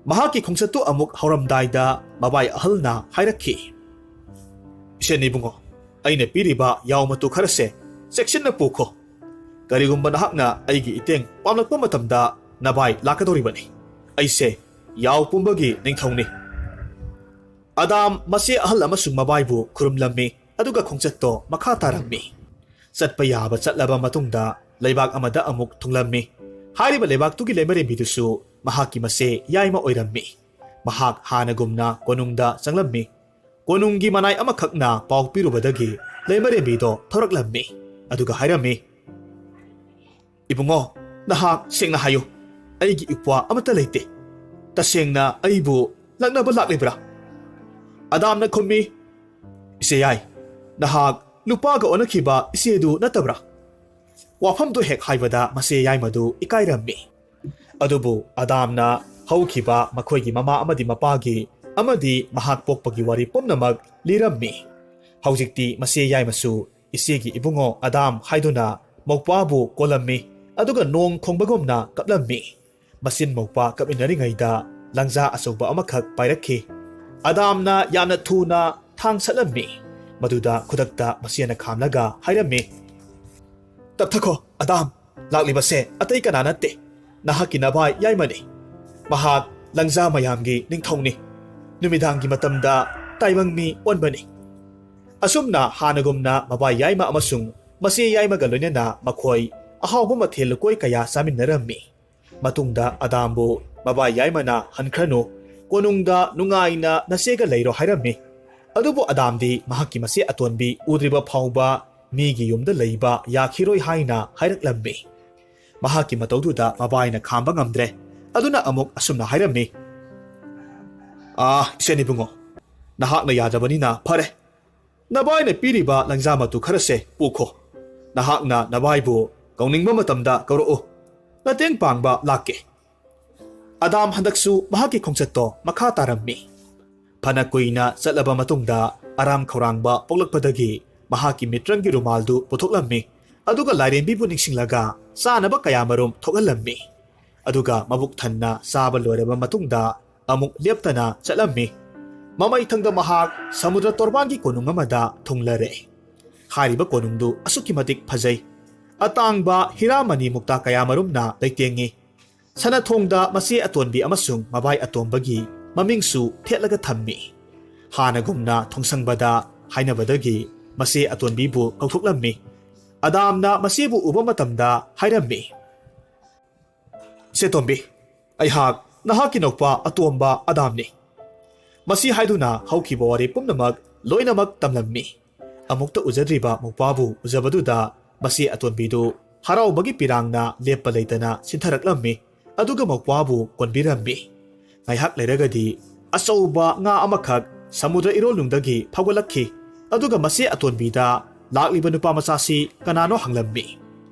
ꯃꯍꯥꯛꯀꯤ ꯈꯣꯡꯆꯠꯇꯨ ꯑꯃꯨꯛ ꯍꯧꯔꯝꯗꯥꯏꯗ ꯃꯕꯥꯏ ꯑꯍꯜꯅ ꯍꯥꯏꯔꯛꯈꯤ, "ꯏꯆꯦꯟ ꯏꯕꯨꯡꯉꯣ, ꯑꯩꯅ ꯄꯤꯔꯤꯕ ꯌꯥꯎ ꯃꯇꯨ ꯈꯔꯁꯦ ꯆꯦꯛꯁꯤꯟꯅ ꯄꯨꯈꯣ꯫ ꯀꯔꯤꯒꯨꯝꯕ ꯅꯍꯥꯛꯅ ꯑꯩꯒꯤ ꯏꯇꯦꯡ ꯄꯥꯝꯂꯛꯄ ꯃꯇꯝꯗ ꯅꯕꯥꯏ ꯂꯥꯛꯀꯗꯧꯔꯤꯕꯅꯤ꯫ ꯑꯩꯁꯦ ꯌꯥꯎ ꯄꯨꯝꯕꯒꯤ ꯅꯤꯡꯊꯧꯅꯤ꯫" ꯑꯗꯥꯝ ꯃꯆꯦ ꯑꯍꯜ ꯑꯃꯁꯨꯡ ꯃꯕꯥꯏꯕꯨ ꯈꯨꯔꯨꯝꯂꯝꯃꯤ, ꯑꯗꯨꯒ ꯈꯣꯡꯆꯠꯇꯣ ꯃꯈꯥ ꯇꯥꯔꯝꯃꯤ꯫ ꯆꯠꯄ ꯌꯥꯕ ꯆꯠꯂꯕ ꯃꯇꯨꯡꯗ ꯂꯩꯕꯥꯛ ꯑꯃꯗ ꯑꯃꯨꯛ ꯊꯨꯡꯂꯝꯃꯤ꯫ ꯍꯥꯏꯔꯤꯕ ꯂꯩꯕꯥꯛꯇꯨꯒꯤ ꯂꯩꯃꯔꯦꯝꯕꯤꯗꯨꯁꯨ ꯃꯍꯥꯛꯀꯤ ꯃꯆꯦ ꯌꯥꯏꯃ ꯑꯣꯏꯔꯝꯃꯤ꯫ ꯃꯍꯥꯛ ꯍꯥꯟꯅꯒꯨꯝꯅ ꯀꯣꯅꯨꯡꯗ ꯆꯪꯂꯝꯃꯤ꯫ ꯀꯣꯅꯨꯡꯒꯤ ꯃꯅꯥꯏ ꯑꯃꯈꯛꯅ ꯄꯥꯎ ꯄꯤꯔꯨꯕꯗꯒꯤ ꯂꯩꯃꯔꯦꯝꯕꯤꯗꯣ ꯊꯣꯔꯛꯂꯝꯃꯤ꯫ ꯑꯗꯨꯒ ꯍꯥꯏꯔꯝꯃꯤ, "ꯏꯕꯨꯡꯉꯣ, ꯅꯍꯥꯛ ꯁꯦꯡꯅ ꯍꯥꯏꯌꯨ, ꯑꯩꯒꯤ ꯏꯄ꯭ꯋꯥ ꯑꯃꯠꯇ ꯂꯩꯇꯦ꯫ ꯇꯁꯦꯡꯅ ꯑꯩꯕꯨ ꯂꯛꯅꯕ ꯂꯥꯛꯂꯤꯕ꯭ꯔꯥ?" ꯑꯗꯥꯝꯅ ꯈꯨꯝꯃꯤ, "ꯏꯆꯦ ꯌꯥꯏ, ꯅꯍꯥꯛ ꯅꯨꯄꯥꯒ ꯑꯣꯟꯅꯈꯤꯕ ꯏꯆꯦꯗꯨ ꯅꯠꯇꯕ꯭ꯔꯥ?" ꯋꯥꯐꯝꯗꯨ ꯍꯦꯛ ꯍꯥꯏꯕꯗ ꯃꯆꯦ ꯌꯥꯏꯃꯗꯨ ꯏꯀꯥꯏꯔꯝꯃꯤ꯫ ꯑꯗꯨꯕꯨ ꯑꯗꯥꯝꯅ ꯍꯧꯈꯤꯕ ꯃꯈꯣꯏꯒꯤ ꯃꯃꯥ ꯑꯃꯗꯤ ꯃꯄꯥꯒꯤ ꯑꯃꯗꯤ ꯃꯍꯥꯛ ꯄꯣꯛꯄꯒꯤ ꯋꯥꯔꯤ ꯄꯨꯝꯅꯃꯛ ꯂꯤꯔꯝꯃꯤ꯫ ꯍꯧꯖꯤꯛꯇꯤ ꯃꯆꯦ ꯌꯥꯏꯃꯁꯨ ꯏꯆꯦꯒꯤ ꯏꯕꯨꯡꯉꯣ ꯑꯗꯥꯝ ꯍꯥꯏꯗꯨꯅ ꯃꯧꯄ꯭ꯋꯥꯕꯨ ꯀꯣꯜꯂꯝꯃꯤ, ꯑꯗꯨꯒ ꯅꯣꯡ ꯈꯣꯡꯕꯒꯨꯝꯅ ꯀꯞꯂꯝꯃꯤ꯫ ꯃꯆꯤꯟ ꯃꯧꯄ꯭ꯋꯥ ꯀꯞꯃꯤꯟꯅꯔꯤꯉꯩꯗ ꯂꯪꯖꯥ ꯑꯆꯧꯕ ꯑꯃꯈꯛ ꯄꯥꯏꯔꯛꯈꯤ꯫ ꯑꯗꯥꯝꯅ ꯌꯥꯝꯅ ꯊꯨꯅ ꯊꯥꯡ ꯁꯠꯂꯝꯃꯤ꯫ ꯃꯗꯨꯗ ꯈꯨꯗꯛꯇ ꯃꯆꯦꯅ ꯈꯥꯝꯂꯒ ꯍꯥꯏꯔꯝꯃꯤ, "ꯇꯞꯊꯈꯣ ꯑꯗꯥꯝ, ꯂꯥꯛꯂꯤꯕꯁꯦ ꯑꯇꯩ ꯀꯅꯥ ꯅꯠꯇꯦ, ꯅꯍꯥꯛꯀꯤ ꯅꯚꯥꯏ ꯌꯥꯏꯃꯅꯤ꯫ ꯃꯍꯥꯛ ꯂꯪꯖꯥ ꯃꯌꯥꯝꯒꯤ ꯅꯤꯡꯊꯧꯅꯤ꯫ ꯅꯨꯃꯤꯗꯥꯡꯒꯤ ꯃꯇꯝꯗ ꯇꯥꯏꯕꯪ ꯃꯤ ꯑꯣꯟꯕꯅꯤ꯫" ꯑꯁꯨꯝꯅ ꯍꯥꯟꯅꯒꯨꯝꯅ ꯃꯕꯥꯏ ꯌꯥꯏꯃ ꯑꯃꯁꯨꯡ ꯃꯆꯦ ꯌꯥꯏꯃꯒ ꯂꯣꯏꯅꯅ ꯃꯈꯣꯏ ꯑꯍꯥꯎꯕ ꯃꯊꯦꯜ ꯂꯨꯀꯣꯏ ꯀꯌꯥ ꯆꯥꯃꯤꯟꯅꯔꯝꯃꯤ꯫ ꯃꯇꯨꯡꯗ ꯑꯗꯥꯝꯕꯨ ꯃꯕꯥꯏ ꯌꯥꯏꯃꯅ "ꯍꯟꯈ꯭ꯔꯅꯨ, ꯀꯣꯅꯨꯡꯗ ꯅꯨꯡꯉꯥꯏꯅ ꯅꯆꯦꯒ ꯂꯩꯔꯣ" ꯍꯥꯏꯔꯝꯃꯤ꯫ ꯑꯗꯨꯕꯨ ꯑꯗꯥꯝꯗꯤ ꯃꯍꯥꯛꯀꯤ ꯃꯆꯦ ꯑꯇꯣꯟꯕꯤ ꯎꯗ꯭ꯔꯤꯕ ꯐꯥꯎꯕ ꯃꯤꯒꯤ ꯌꯨꯝꯗ ꯂꯩꯕ ꯌꯥꯈꯤꯔꯣꯏ ꯍꯥꯏꯅ ꯍꯥꯏꯔꯛꯂꯝꯃꯤ꯫ ꯃꯍꯥꯛꯀꯤ ꯃꯇꯧꯗꯨꯗ ꯃꯕꯥꯏꯅ ꯈꯥꯝꯕ ꯉꯝꯗ꯭ꯔꯦ꯫ ꯑꯗꯨꯅ ꯑꯃꯨꯛ ꯑꯁꯨꯝꯅ ꯍꯥꯏꯔꯝꯃꯤ, "ꯑꯥ, ꯏꯆꯟ ꯏꯕꯨꯡꯉꯣ, ꯅꯍꯥꯛꯅ ꯌꯥꯗꯕꯅꯤꯅ ꯐꯔꯦ꯫ ꯅꯕꯥꯏꯅ ꯄꯤꯔꯤꯕ ꯂꯪꯖꯥ ꯃꯇꯨ ꯈꯔꯁꯦ ꯄꯨꯈꯣ꯫ ꯅꯍꯥꯛꯅ ꯅꯕꯥꯏꯕꯨ ꯀꯧꯅꯤꯡꯕ ꯃꯇꯝꯗ ꯀꯧꯔꯛꯎ꯫ ꯃꯇꯦꯡ ꯄꯥꯡꯕ ꯂꯥꯛꯀꯦ꯫" ꯑꯗꯥꯝ ꯍꯟꯗꯛꯁꯨ ꯃꯍꯥꯛꯀꯤ ꯈꯣꯡꯆꯠꯇꯣ ꯃꯈꯥ ꯇꯥꯔꯝꯃꯤ꯫ ꯐꯅ ꯀꯨꯏꯅ ꯆꯠꯂꯕ ꯃꯇꯨꯡꯗ ꯑꯔꯥꯝ ꯈꯧꯔꯥꯡꯕ ꯄꯣꯛꯂꯛꯄꯗꯒꯤ ꯃꯍꯥꯛꯀꯤ ꯃꯤꯇ꯭ꯔꯪꯒꯤ ꯔꯨꯃꯥꯜꯗꯨ ꯄꯨꯊꯣꯛꯂꯝꯃꯤ꯫ ꯑꯗꯨꯒ ꯂꯥꯏꯔꯦꯝꯕꯤꯕꯨ ꯅꯤꯡꯁꯤꯡꯂꯒ ꯆꯥꯅꯕ ꯀꯌꯥꯃꯔꯨꯝ ꯊꯣꯛꯍꯜꯂꯝꯃꯤ꯫ ꯑꯗꯨꯒ ꯃꯕꯨꯛ ꯊꯟꯅ ꯆꯥꯕ ꯂꯣꯏꯔꯕ ꯃꯇꯨꯡꯗ ꯑꯃꯨꯛ ꯂꯦꯞꯇꯅ ꯆꯠꯂꯝꯃꯤ꯫ ꯃꯃꯩꯊꯪꯗ ꯃꯍꯥꯛ ꯁꯃꯨꯗ꯭ꯔ ꯇꯣꯔꯕꯥꯟꯒꯤ ꯀꯣꯅꯨꯡ ꯑꯃꯗ ꯊꯨꯡꯂꯔꯦ꯫ ꯍꯥꯏꯔꯤꯕ ꯀꯣꯅꯨꯡꯗꯨ ꯑꯁꯨꯛꯀꯤ ꯃꯇꯤꯛ ꯐꯖꯩ꯫ ꯑꯇꯥꯡꯕ ꯍꯤꯔꯥ ꯃꯅꯤ ꯃꯨꯛꯇꯥ ꯀꯌꯥꯃꯔꯨꯝꯅ ꯂꯩꯇꯦꯡꯉꯤ꯫ ꯁꯅꯥꯊꯣꯡꯗ ꯃꯆꯦ ꯑꯇꯣꯟꯕꯤ ꯑꯃꯁꯨꯡ ꯃꯕꯥꯏ ꯑꯇꯣꯝꯕꯒꯤ ꯃꯃꯤꯡꯁꯨ ꯊꯦꯠꯂꯒ ꯊꯝꯃꯤ꯫ ꯍꯥꯟꯅꯒꯨꯝꯅ ꯊꯣꯡꯁꯪꯕꯗ ꯍꯥꯏꯅꯕꯗꯒꯤ ꯃꯆꯦ ꯑꯇꯣꯟꯕꯤꯕꯨ ꯀꯧꯊꯣꯛꯂꯝꯃꯤ꯫ ꯑꯗꯥꯝꯅ ꯃꯆꯦꯕꯨ ꯎꯕ ꯃꯇꯝꯗ ꯍꯥꯏꯔꯝꯃꯤ, "ꯁꯦ ꯇꯣꯝꯕꯤ, ꯑꯩꯍꯥꯛ ꯅꯍꯥꯛꯀꯤ ꯅꯧꯄꯥ ꯑꯇꯣꯝꯕ ꯑꯗꯥꯝꯅꯤ꯫" ꯃꯁꯤ ꯍꯥꯏꯗꯨꯅ ꯍꯧꯈꯤꯕ ꯋꯥꯔꯤ ꯄꯨꯝꯅꯃꯛ ꯂꯣꯏꯅꯃꯛ ꯇꯝꯂꯝꯃꯤ꯫ ꯑꯃꯨꯛꯇ ꯎꯖꯗ꯭ꯔꯤꯕ ꯃꯧꯄ꯭ꯋꯥꯕꯨ ꯎꯖꯕꯗꯨꯗ ꯃꯆꯦ ꯑꯇꯣꯟꯕꯤꯗꯨ ꯍꯔꯥꯎꯕꯒꯤ ꯄꯤꯔꯥꯡꯅ ꯂꯦꯞꯄ ꯂꯩꯇꯅ ꯆꯤꯟꯊꯔꯛꯂꯝꯃꯤ, ꯑꯗꯨꯒ ꯃꯧꯄ꯭ꯋꯥꯕꯨ ꯀꯣꯟꯕꯤꯔꯝꯃꯤ꯫ ꯉꯥꯏꯍꯥꯛ ꯂꯩꯔꯒꯗꯤ ꯑꯆꯧꯕ ꯉꯥ ꯑꯃꯈꯛ ꯁꯃꯨꯗ꯭ꯔ ꯏꯔꯣꯜꯅꯨꯡꯗꯒꯤ ꯐꯥꯎꯒꯠꯂꯛꯈꯤ, ꯑꯗꯨꯒ ꯃꯆꯦ ꯑꯇꯣꯟꯕꯤꯗ ꯂꯥꯛꯂꯤꯕ ꯅꯨꯄꯥ ꯃꯆꯥꯁꯤ ꯀꯅꯥꯅꯣ ꯍꯪꯂꯝꯃꯤ꯫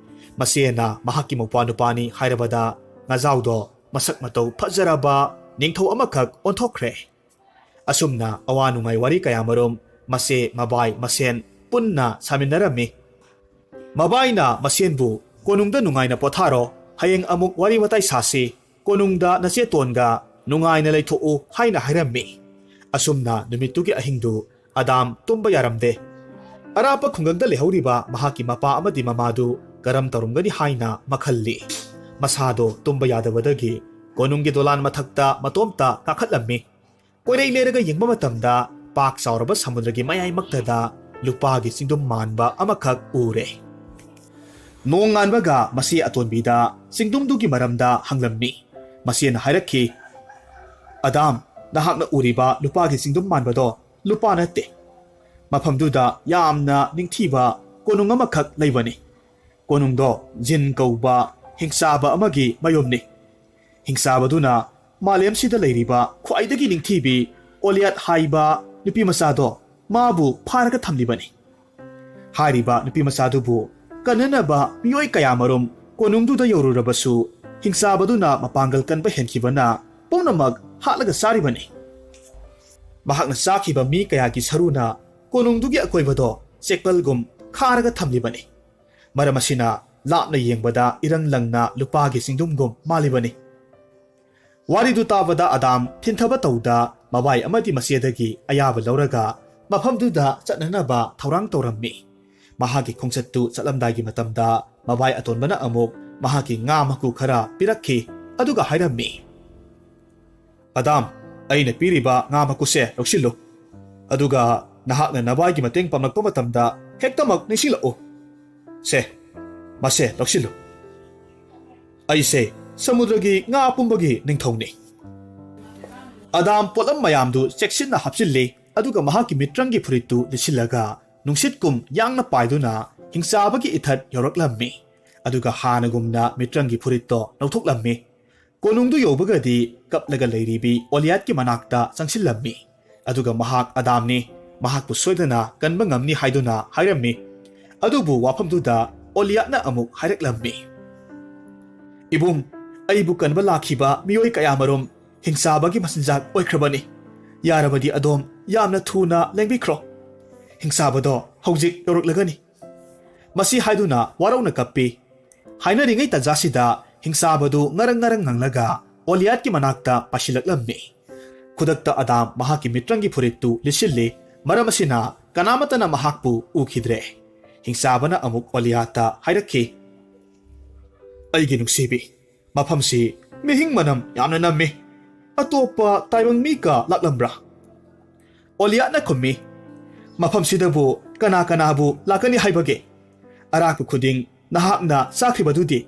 ꯃꯆꯦꯅ ꯃꯍꯥꯛꯀꯤ ꯃꯧꯄ꯭ꯋꯥ ꯅꯨꯄꯥꯅꯤ ꯍꯥꯏꯔꯕꯗ ꯉꯥꯖꯥꯎꯗꯣ ꯃꯁꯛ ꯃꯇꯧ ꯐꯖꯔꯕ ꯅꯤꯡꯊꯧ ꯑꯃꯈꯛ ꯑꯣꯟꯊꯣꯛꯈ꯭ꯔꯦ꯫ ꯑꯁꯨꯝꯅ ꯑꯋꯥ ꯅꯨꯡꯉꯥꯏ ꯋꯥꯔꯤ ꯀꯌꯥꯃꯔꯨꯝ ꯃꯆꯦ ꯃꯕꯥꯏ ꯃꯁꯦꯟ ꯄꯨꯟꯅ ꯁꯥꯃꯤꯟꯅꯔꯝꯃꯤ꯫ ꯃꯕꯥꯏꯅ ꯃꯁꯦꯟꯕꯨ, "ꯀꯣꯅꯨꯡꯗ ꯅꯨꯡꯉꯥꯏꯅ ꯄꯣꯊꯥꯔꯣ, ꯍꯌꯦꯡ ꯑꯃꯨꯛ ꯋꯥꯔꯤ ꯋꯥꯇꯥꯏ ꯁꯥꯁꯤ, ꯀꯣꯅꯨꯡꯗ ꯅꯆꯦꯇꯣꯟꯒ ꯅꯨꯡꯉꯥꯏꯅ ꯂꯩꯊꯣꯛꯎ" ꯍꯥꯏꯅ ꯍꯥꯏꯔꯝꯃꯤ꯫ ꯑꯁꯨꯝꯅ ꯅꯨꯃꯤꯠꯇꯨꯒꯤ ꯑꯍꯤꯡꯗꯨ ꯑꯗꯥꯝ ꯇꯨꯝꯕ ꯌꯥꯔꯝꯗꯦ꯫ ꯑꯔꯥꯞꯄ ꯈꯨꯡꯒꯪꯗ ꯂꯩꯍꯧꯔꯤꯕ ꯃꯍꯥꯛꯀꯤ ꯃꯄꯥ ꯑꯃꯗꯤ ꯃꯃꯥꯗꯨ ꯀꯔꯝ ꯇꯧꯔꯝꯒꯅꯤ ꯍꯥꯏꯅ ꯃꯈꯜꯂꯤ꯫ ꯃꯁꯥꯗꯣ ꯇꯨꯝꯕ ꯌꯥꯗꯕꯗꯒꯤ ꯀꯣꯅꯨꯡꯒꯤ ꯗꯣꯂꯥꯟ ꯃꯊꯛꯇ ꯃꯇꯣꯝꯇ ꯀꯥꯈꯠꯂꯝꯃꯤ꯫ ꯀꯣꯏꯔꯩ ꯂꯩꯔꯒ ꯌꯦꯡꯕ ꯃꯇꯝꯗ ꯄꯥꯛ ꯆꯥꯎꯔꯕ ꯁꯃꯨꯗ꯭ꯔꯒꯤ ꯃꯌꯥꯏꯃꯛꯇꯗ ꯂꯨꯄꯥꯒꯤ ꯆꯤꯡꯗꯨꯝ ꯃꯥꯟꯕ ꯑꯃꯈꯛ ꯎꯔꯦ꯫ ꯅꯣꯡ ꯉꯥꯟꯕꯒ ꯃꯆꯦ ꯑꯇꯣꯟꯕꯤꯗ ꯆꯤꯡꯗꯨꯝꯗꯨꯒꯤ ꯃꯔꯝꯗ ꯍꯪꯂꯝꯃꯤ꯫ ꯃꯆꯦꯅ ꯍꯥꯏꯔꯛꯈꯤ, "ꯑꯗꯥꯝ, ꯅꯍꯥꯛꯅ ꯎꯔꯤꯕ ꯂꯨꯄꯥꯒꯤ ꯆꯤꯡꯗꯨꯝ ꯃꯥꯟꯕꯗꯣ ꯂꯨꯄꯥ ꯅꯠꯇꯦ꯫ ꯃꯐꯝꯗꯨꯗ ꯌꯥꯝꯅ ꯅꯤꯡꯊꯤꯕ ꯀꯣꯅꯨꯡ ꯑꯃꯈꯛ ꯂꯩꯕꯅꯤ꯫ ꯀꯣꯅꯨꯡꯗꯣ ꯖꯤꯟ ꯀꯧꯕ ꯍꯤꯡꯆꯥꯕ ꯑꯃꯒꯤ ꯃꯌꯨꯝꯅꯤ꯫ ꯍꯤꯡꯆꯥꯕꯗꯨꯅ ꯃꯥꯂꯦꯝꯁꯤꯗ ꯂꯩꯔꯤꯕ ꯈ꯭ꯋꯥꯏꯗꯒꯤ ꯅꯤꯡꯊꯤꯕꯤ ꯑꯣꯂꯤꯌꯥꯠ ꯍꯥꯏꯕ ꯅꯨꯄꯤꯃꯆꯥꯗꯣ ꯃꯥꯕꯨ ꯐꯥꯔꯒ ꯊꯝꯂꯤꯕꯅꯤ꯫ ꯍꯥꯏꯔꯤꯕ ꯅꯨꯄꯤꯃꯆꯥꯗꯨꯕꯨ ꯀꯟꯅꯅꯕ ꯃꯤꯑꯣꯏ ꯀꯌꯥꯃꯔꯨꯝ ꯀꯣꯅꯨꯡꯗꯨꯗ ꯌꯧꯔꯨꯔꯕꯁꯨ, ꯍꯤꯡꯆꯥꯕꯗꯨꯅ ꯃꯄꯥꯡꯒꯜ ꯀꯟꯕ ꯍꯦꯟꯈꯤꯕꯅ ꯄꯨꯝꯅꯃꯛ ꯍꯥꯠꯂꯒ ꯆꯥꯔꯤꯕꯅꯤ꯫ ꯃꯍꯥꯛꯅ ꯆꯥꯈꯤꯕ ꯃꯤ ꯀꯌꯥꯒꯤ ꯁꯔꯨꯅ ꯀꯣꯅꯨꯡꯗꯨꯒꯤ ꯑꯀꯣꯏꯕꯗꯣ ꯆꯦꯛꯄꯜꯒꯨꯝ ꯈꯥꯔꯒ ꯊꯝꯂꯤꯕꯅꯤ꯫ ꯃꯔꯝ ꯑꯁꯤꯅ ꯂꯥꯞꯅ ꯌꯦꯡꯕꯗ ꯏꯔꯪ ꯂꯪꯅ ꯂꯨꯄꯥꯒꯤ ꯆꯤꯡꯗꯨꯝꯒꯨꯝ ꯃꯥꯜꯂꯤꯕꯅꯤ꯫" ꯋꯥꯔꯤꯗꯨ ꯇꯥꯕꯗ ꯑꯗꯥꯝ ꯊꯤꯟꯊꯕ ꯇꯧꯗ ꯃꯕꯥꯏ ꯑꯃꯗꯤ ꯃꯆꯦꯗꯒꯤ ꯑꯌꯥꯕ ꯂꯧꯔꯒ ꯃꯐꯝꯗꯨꯗ ꯆꯠꯅꯅꯕ ꯊꯧꯔꯥꯡ ꯇꯧꯔꯝꯃꯤ꯫ ꯃꯍꯥꯛꯀꯤ ꯈꯣꯡꯆꯠꯇꯨ ꯆꯠꯂꯝꯗꯥꯏꯒꯤ ꯃꯇꯝꯗ ꯃꯕꯥꯏ ꯑꯇꯣꯟꯕꯅ ꯑꯃꯨꯛ ꯃꯍꯥꯛꯀꯤ ꯉꯥ ꯃꯀꯨ ꯈꯔ ꯄꯤꯔꯛꯈꯤ, ꯑꯗꯨꯒ ꯍꯥꯏꯔꯝꯃꯤ, "ꯑꯗꯥꯝ, ꯑꯩꯅ ꯄꯤꯔꯤꯕ ꯉꯥ ꯃꯀꯨꯁꯦ ꯂꯧꯁꯤꯜꯂꯨ, ꯑꯗꯨꯒ ꯅꯍꯥꯛꯅ ꯅꯕꯥꯏꯒꯤ ꯃꯇꯦꯡ ꯄꯥꯡꯂꯛꯄ ꯃꯇꯝꯗ ꯍꯦꯛꯇꯃꯛ ꯅꯤꯡꯁꯤꯡꯂꯛꯎ꯫ ꯁꯦ, ꯃꯁꯦ ꯂꯧꯁꯤꯜꯂꯨ꯫ ꯑꯩꯁꯦ ꯁꯃꯨꯗ꯭ꯔꯒꯤ ꯉꯥ ꯄꯨꯝꯕꯒꯤ ꯅꯤꯡꯊꯧꯅꯤ꯫" ꯑꯗꯥꯝ ꯄꯣꯠꯂꯝ ꯃꯌꯥꯝꯗꯨ ꯆꯦꯛꯁꯤꯟꯅ ꯍꯥꯞꯆꯤꯜꯂꯤ, ꯑꯗꯨꯒ ꯃꯍꯥꯛꯀꯤ ꯃꯤꯇ꯭ꯔꯪꯒꯤ ꯐꯨꯔꯤꯠꯇꯨ ꯂꯤꯠꯁꯤꯜꯂꯒ ꯅꯨꯡꯁꯤꯠꯀꯨꯝ ꯌꯥꯡꯅ ꯄꯥꯏꯗꯨꯅ ꯍꯤꯡꯆꯥꯕꯒꯤ ꯏꯊꯠ ꯌꯧꯔꯛꯂꯝꯃꯤ꯫ ꯑꯗꯨꯒ ꯍꯥꯟꯅꯒꯨꯝꯅ ꯃꯤꯇ꯭ꯔꯪꯒꯤ ꯐꯨꯔꯤꯠꯇꯣ ꯂꯧꯊꯣꯛꯂꯝꯃꯤ꯫ ꯀꯣꯅꯨꯡꯗꯨ ꯌꯧꯕꯒꯗꯤ ꯀꯞꯂꯒ ꯂꯩꯔꯤꯕꯤ ꯑꯣꯂꯤꯌꯥꯠꯀꯤ ꯃꯅꯥꯛꯇ ꯆꯪꯁꯤꯜꯂꯝꯃꯤ꯫ ꯑꯗꯨꯒ ꯃꯍꯥꯛ ꯑꯗꯥꯝꯅꯤ, ꯃꯍꯥꯛꯄꯨ ꯁꯣꯏꯗꯅ ꯀꯟꯕ ꯉꯝꯅꯤ ꯍꯥꯏꯗꯨꯅ ꯍꯥꯏꯔꯝꯃꯤ꯫ ꯑꯗꯨꯕꯨ ꯋꯥꯐꯝꯗꯨꯗ ꯑꯣꯂꯤꯌꯥꯠꯅ ꯑꯃꯨꯛ ꯍꯥꯏꯔꯛꯂꯝꯃꯤ, "ꯏꯕꯨꯡ, ꯑꯩꯕꯨ ꯀꯟꯕ ꯂꯥꯛꯈꯤꯕ ꯃꯤꯑꯣꯏ ꯀꯌꯥꯃꯔꯨꯝ ꯍꯤꯡꯆꯥꯕꯒꯤ ꯃꯆꯤꯟꯖꯥꯛ ꯑꯣꯏꯈ꯭ꯔꯕꯅꯤ꯫ ꯌꯥꯔꯕꯗꯤ ꯑꯗꯣꯝ ꯌꯥꯝꯅ ꯊꯨꯅ ꯂꯦꯡꯕꯤꯈ꯭ꯔꯣ꯫ ꯍꯤꯡꯆꯥꯕꯗꯣ ꯍꯧꯖꯤꯛ ꯌꯧꯔꯛꯂꯒꯅꯤ꯫ ꯃꯁꯤ ꯍꯥꯏꯗꯨꯅ ꯋꯥꯔꯧꯅ ꯀꯞꯄꯤ꯫ ꯍꯥꯏꯅꯔꯤꯉꯩ ꯇꯥꯟꯖꯥꯁꯤꯗ ꯍꯤꯡꯆꯥꯕꯗꯨ ꯉꯔꯪ ꯉꯔꯪ ꯉꯪꯂꯒ ꯑꯣꯂꯤꯌꯥꯠꯀꯤ ꯃꯅꯥꯛꯇ ꯄꯥꯏꯁꯤꯜꯂꯛꯂꯝꯃꯤ꯫ ꯈꯨꯗꯛꯇ ꯑꯗꯥꯝ ꯃꯍꯥꯛꯀꯤ ꯃꯤꯇ꯭ꯔꯪꯒꯤ ꯐꯨꯔꯤꯠꯇꯨ ꯂꯤꯠꯁꯤꯜꯂꯤ꯫ ꯃꯔꯝ ꯑꯁꯤꯅ ꯀꯅꯥꯃꯠꯇꯅ ꯃꯍꯥꯛꯄꯨ ꯎꯈꯤꯗ꯭ꯔꯦ꯫ ꯍꯤꯡꯆꯥꯕꯅ ꯑꯃꯨꯛ ꯑꯣꯂꯤꯌꯥꯠꯇ ꯍꯥꯏꯔꯛꯈꯤ, "ꯑꯩꯒꯤ ꯅꯨꯡꯁꯤꯕꯤ, ꯃꯐꯝꯁꯤ ꯃꯤꯍꯤꯡ ꯃꯅꯝ ꯌꯥꯝꯅ ꯅꯝꯃꯤ꯫ ꯑꯇꯣꯞꯄ ꯇꯥꯏꯕꯪ ꯃꯤ ꯀ ꯂꯥꯛꯂꯝꯕ꯭ꯔꯥ?" ꯑꯣꯂꯤꯌꯥꯠꯅ ꯈꯨꯝꯃꯤ, "ꯃꯐꯝꯁꯤꯗꯕꯨ ꯀꯅꯥ ꯀꯅꯥꯕꯨ ꯂꯥꯛꯀꯅꯤ ꯍꯥꯏꯕꯒꯦ? ꯑꯔꯥꯛꯄ ꯈꯨꯗꯤꯡ ꯅꯍꯥꯛꯅ ꯆꯥꯈ꯭ꯔꯤꯕꯗꯨꯗꯤ?"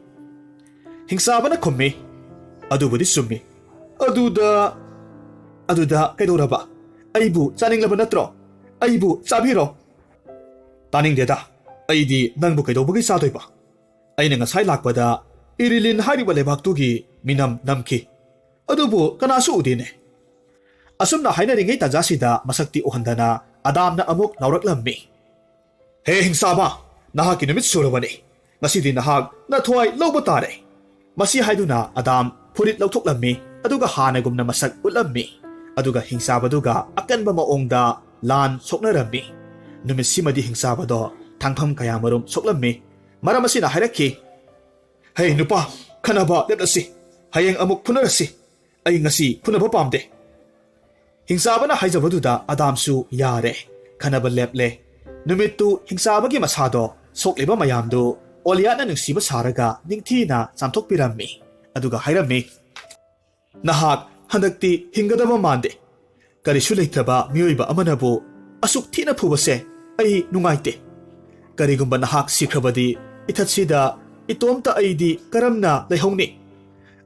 ꯍꯤꯡꯆꯥꯕꯅ ꯈꯨꯝꯃꯤ, "ꯑꯗꯨꯕꯨꯗꯤ ꯆꯨꯝꯃꯤ꯫ ꯑꯗꯨꯗ, ꯑꯗꯨꯗ ꯀꯩꯗꯧꯔꯕ? ꯑꯩꯕꯨ ꯆꯥꯅꯤꯡꯂꯕ ꯅꯠꯇ꯭ꯔꯣ? ꯑꯩꯕꯨ ꯆꯥꯕꯤꯔꯣ꯫" "ꯇꯥꯅꯤꯡꯗꯦꯗ꯫ ꯑꯩꯗꯤ ꯅꯪꯕꯨ ꯀꯩꯗꯧꯕꯒꯤ ꯆꯥꯗꯣꯏꯕ? ꯑꯩꯅ ꯉꯁꯥꯏ ꯂꯥꯛꯄꯗ ꯏꯔꯤꯂꯤꯟ ꯍꯥꯏꯔꯤꯕ ꯂꯩꯕꯥꯛꯇꯨꯒꯤ ꯃꯤꯅꯝ ꯅꯝꯈꯤ꯫ ꯑꯗꯨꯕꯨ ꯀꯅꯥꯁꯨ ꯎꯗꯦꯅꯦ꯫" ꯑꯁꯨꯝꯅ ꯍꯥꯏꯅꯔꯤꯉꯩ ꯇꯥꯟꯖꯥꯁꯤꯗ ꯃꯁꯛꯇꯤ ꯎꯍꯟꯗꯅ ꯑꯗꯥꯝꯅ ꯑꯃꯨꯛ ꯂꯥꯎꯔꯛꯂꯝꯃꯤ, "ꯍꯦ ꯍꯤꯡꯆꯥꯕ, ꯅꯍꯥꯛꯀꯤ ꯅꯨꯃꯤꯠ ꯁꯨꯔꯕꯅꯤ꯫ ꯉꯁꯤꯗꯤ ꯅꯍꯥꯛ ꯅꯊ꯭ꯋꯥꯏ ꯂꯧꯕ ꯇꯥꯔꯦ꯫" ꯃꯁꯤ ꯍꯥꯏꯗꯨꯅ ꯑꯗꯥꯝ ꯐꯨꯔꯤꯠ ꯂꯧꯊꯣꯛꯂꯝꯃꯤ꯫ ꯑꯗꯨꯒ ꯍꯥꯟꯅꯒꯨꯝꯅ ꯃꯁꯛ ꯎꯠꯂꯝꯃꯤ꯫ ꯑꯗꯨꯒ ꯍꯤꯡꯆꯥꯕꯗꯨꯒ ꯑꯀꯟꯕ ꯃꯑꯣꯡꯗ ꯂꯥꯟ ꯁꯣꯛꯅꯔꯝꯃꯤ꯫ ꯅꯨꯃꯤꯠꯁꯤꯃꯗꯤ ꯍꯤꯡꯆꯥꯕꯗꯣ ꯊꯥꯡꯐꯝ ꯀꯌꯥꯃꯔꯨꯝ ꯁꯣꯛꯂꯝꯃꯤ꯫ ꯃꯔꯝ ꯑꯁꯤꯅ ꯍꯥꯏꯔꯛꯈꯤ, "ꯍꯦ ꯅꯨꯄꯥ, ꯈꯟꯅꯕ ꯂꯦꯞꯂꯁꯤ꯫ ꯍꯌꯦꯡ ꯑꯃꯨꯛ ꯐꯨꯅꯔꯁꯤ꯫ ꯑꯩ ꯉꯁꯤ ꯐꯨꯅꯕ ꯄꯥꯝꯗꯦ꯫" ꯍꯤꯡꯆꯥꯕꯅ ꯍꯥꯏꯖꯕꯗꯨꯗ ꯑꯗꯥꯝꯁꯨ ꯌꯥꯔꯦ꯫ ꯈꯟꯅꯕ ꯂꯦꯞꯂꯦ꯫ ꯅꯨꯃꯤꯠꯇꯨ ꯍꯤꯡꯆꯥꯕꯒꯤ ꯃꯁꯥꯗꯣ ꯁꯣꯛꯂꯤꯕ ꯃꯌꯥꯝꯗꯨ ꯑꯣꯂꯤꯌꯥꯠꯅ ꯅꯨꯡꯁꯤꯕ ꯁꯥꯔꯒ ꯅꯤꯡꯊꯤꯅ ꯆꯥꯝꯊꯣꯛꯄꯤꯔꯝꯃꯤ꯫ ꯑꯗꯨꯒ ꯍꯥꯏꯔꯝꯃꯤ, "ꯅꯍꯥꯛ ꯍꯟꯗꯛꯇꯤ ꯍꯤꯡꯒꯗꯕ ꯃꯥꯟꯗꯦ꯫ ꯀꯔꯤꯁꯨ ꯂꯩꯇ꯭ꯔꯕ ꯃꯤꯑꯣꯏꯕ ꯑꯃꯅꯕꯨ ꯑꯁꯨꯛ ꯊꯤꯅ ꯐꯨꯕꯁꯦ ꯑꯩ ꯅꯨꯡꯉꯥꯏꯇꯦ꯫ ꯀꯔꯤꯒꯨꯝꯕ ꯅꯍꯥꯛ ꯁꯤꯈ꯭ꯔꯕꯗꯤ ꯏꯊꯠꯁꯤꯗ ꯏꯇꯣꯝꯇ ꯑꯩꯗꯤ ꯀꯔꯝꯅ ꯂꯩꯍꯧꯅꯤ?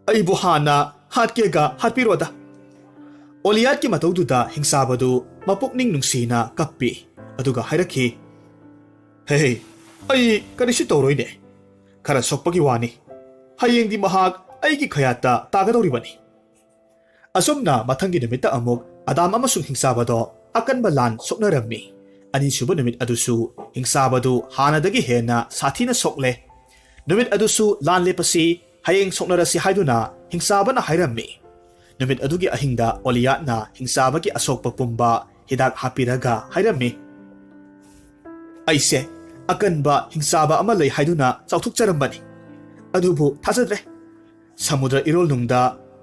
ꯑꯩꯕꯨ ꯍꯥꯟꯅ ꯍꯥꯠꯀꯦꯒ ꯍꯥꯠꯄꯤꯔꯣꯗ꯫" ꯑꯣꯂꯤꯌꯥꯠꯀꯤ ꯃꯇꯧꯗꯨꯗ ꯍꯤꯡꯆꯥꯕꯗꯨ ꯃꯄꯨꯛꯅꯤꯡ ꯅꯨꯡꯁꯤꯅ ꯀꯞꯄꯤ꯫ ꯑꯗꯨꯒ ꯍꯥꯏꯔꯛꯈꯤ, "ꯍꯦ, ꯑꯩ ꯀꯔꯤꯁꯨ ꯇꯧꯔꯣꯏꯅꯦ꯫ ꯈꯔ ꯁꯣꯛꯄꯒꯤ ꯋꯥꯅꯤ꯫ ꯍꯌꯦꯡꯗꯤ ꯃꯍꯥꯛ ꯑꯩꯒꯤ ꯈꯌꯥꯠꯇ ꯇꯥꯒꯗꯧꯔꯤꯕꯅꯤ꯫" ꯑꯁꯨꯝꯅ ꯃꯊꯪꯒꯤ ꯅꯨꯃꯤꯠꯇ ꯑꯃꯨꯛ ꯑꯗꯥꯝ ꯑꯃꯁꯨꯡ ꯍꯤꯡꯆꯥꯕꯗꯣ ꯑꯀꯟꯕ ꯂꯥꯟ ꯁꯣꯛꯅꯔꯝꯃꯤ꯫ ꯑꯅꯤꯁꯨꯕ ꯅꯨꯃꯤꯠ ꯑꯗꯨꯁꯨ ꯍꯤꯡꯆꯥꯕꯗꯨ ꯍꯥꯟꯅꯗꯒꯤ ꯍꯦꯟꯅ ꯁꯥꯊꯤꯅ ꯁꯣꯛꯂꯦ꯫ ꯅꯨꯃꯤꯠ ꯑꯗꯨꯁꯨ ꯂꯥꯟ ꯂꯦꯞꯄꯁꯤ, ꯍꯌꯦꯡ ꯁꯣꯛꯅꯔꯁꯤ ꯍꯥꯏꯗꯨꯅ ꯍꯤꯡꯆꯥꯕꯅ ꯍꯥꯏꯔꯝꯃꯤ꯫ ꯅꯨꯃꯤꯠ ꯑꯗꯨꯒꯤ ꯑꯍꯤꯡꯗ ꯑꯣꯂꯤꯌꯥꯠꯅ ꯍꯤꯡꯆꯥꯕꯒꯤ ꯑꯁꯣꯛꯄ ꯄꯨꯝꯕ ꯍꯤꯗꯥꯛ ꯍꯥꯞꯄꯤꯔꯒ ꯍꯥꯏꯔꯝꯃꯤ, ꯑꯩꯁꯦ ꯑꯀꯟꯕ ꯍꯤꯡꯆꯥꯕ ꯑꯃ ꯂꯩ ꯍꯥꯏꯗꯨꯅ ꯆꯥꯎꯊꯣꯛꯆꯔꯝꯕꯅꯤ꯫ ꯑꯗꯨꯕꯨ ꯊꯥꯖꯗ꯭ꯔꯦ꯫ ꯁꯃꯨꯗ꯭ꯔ ꯏꯔꯣꯜꯅꯨꯡꯗ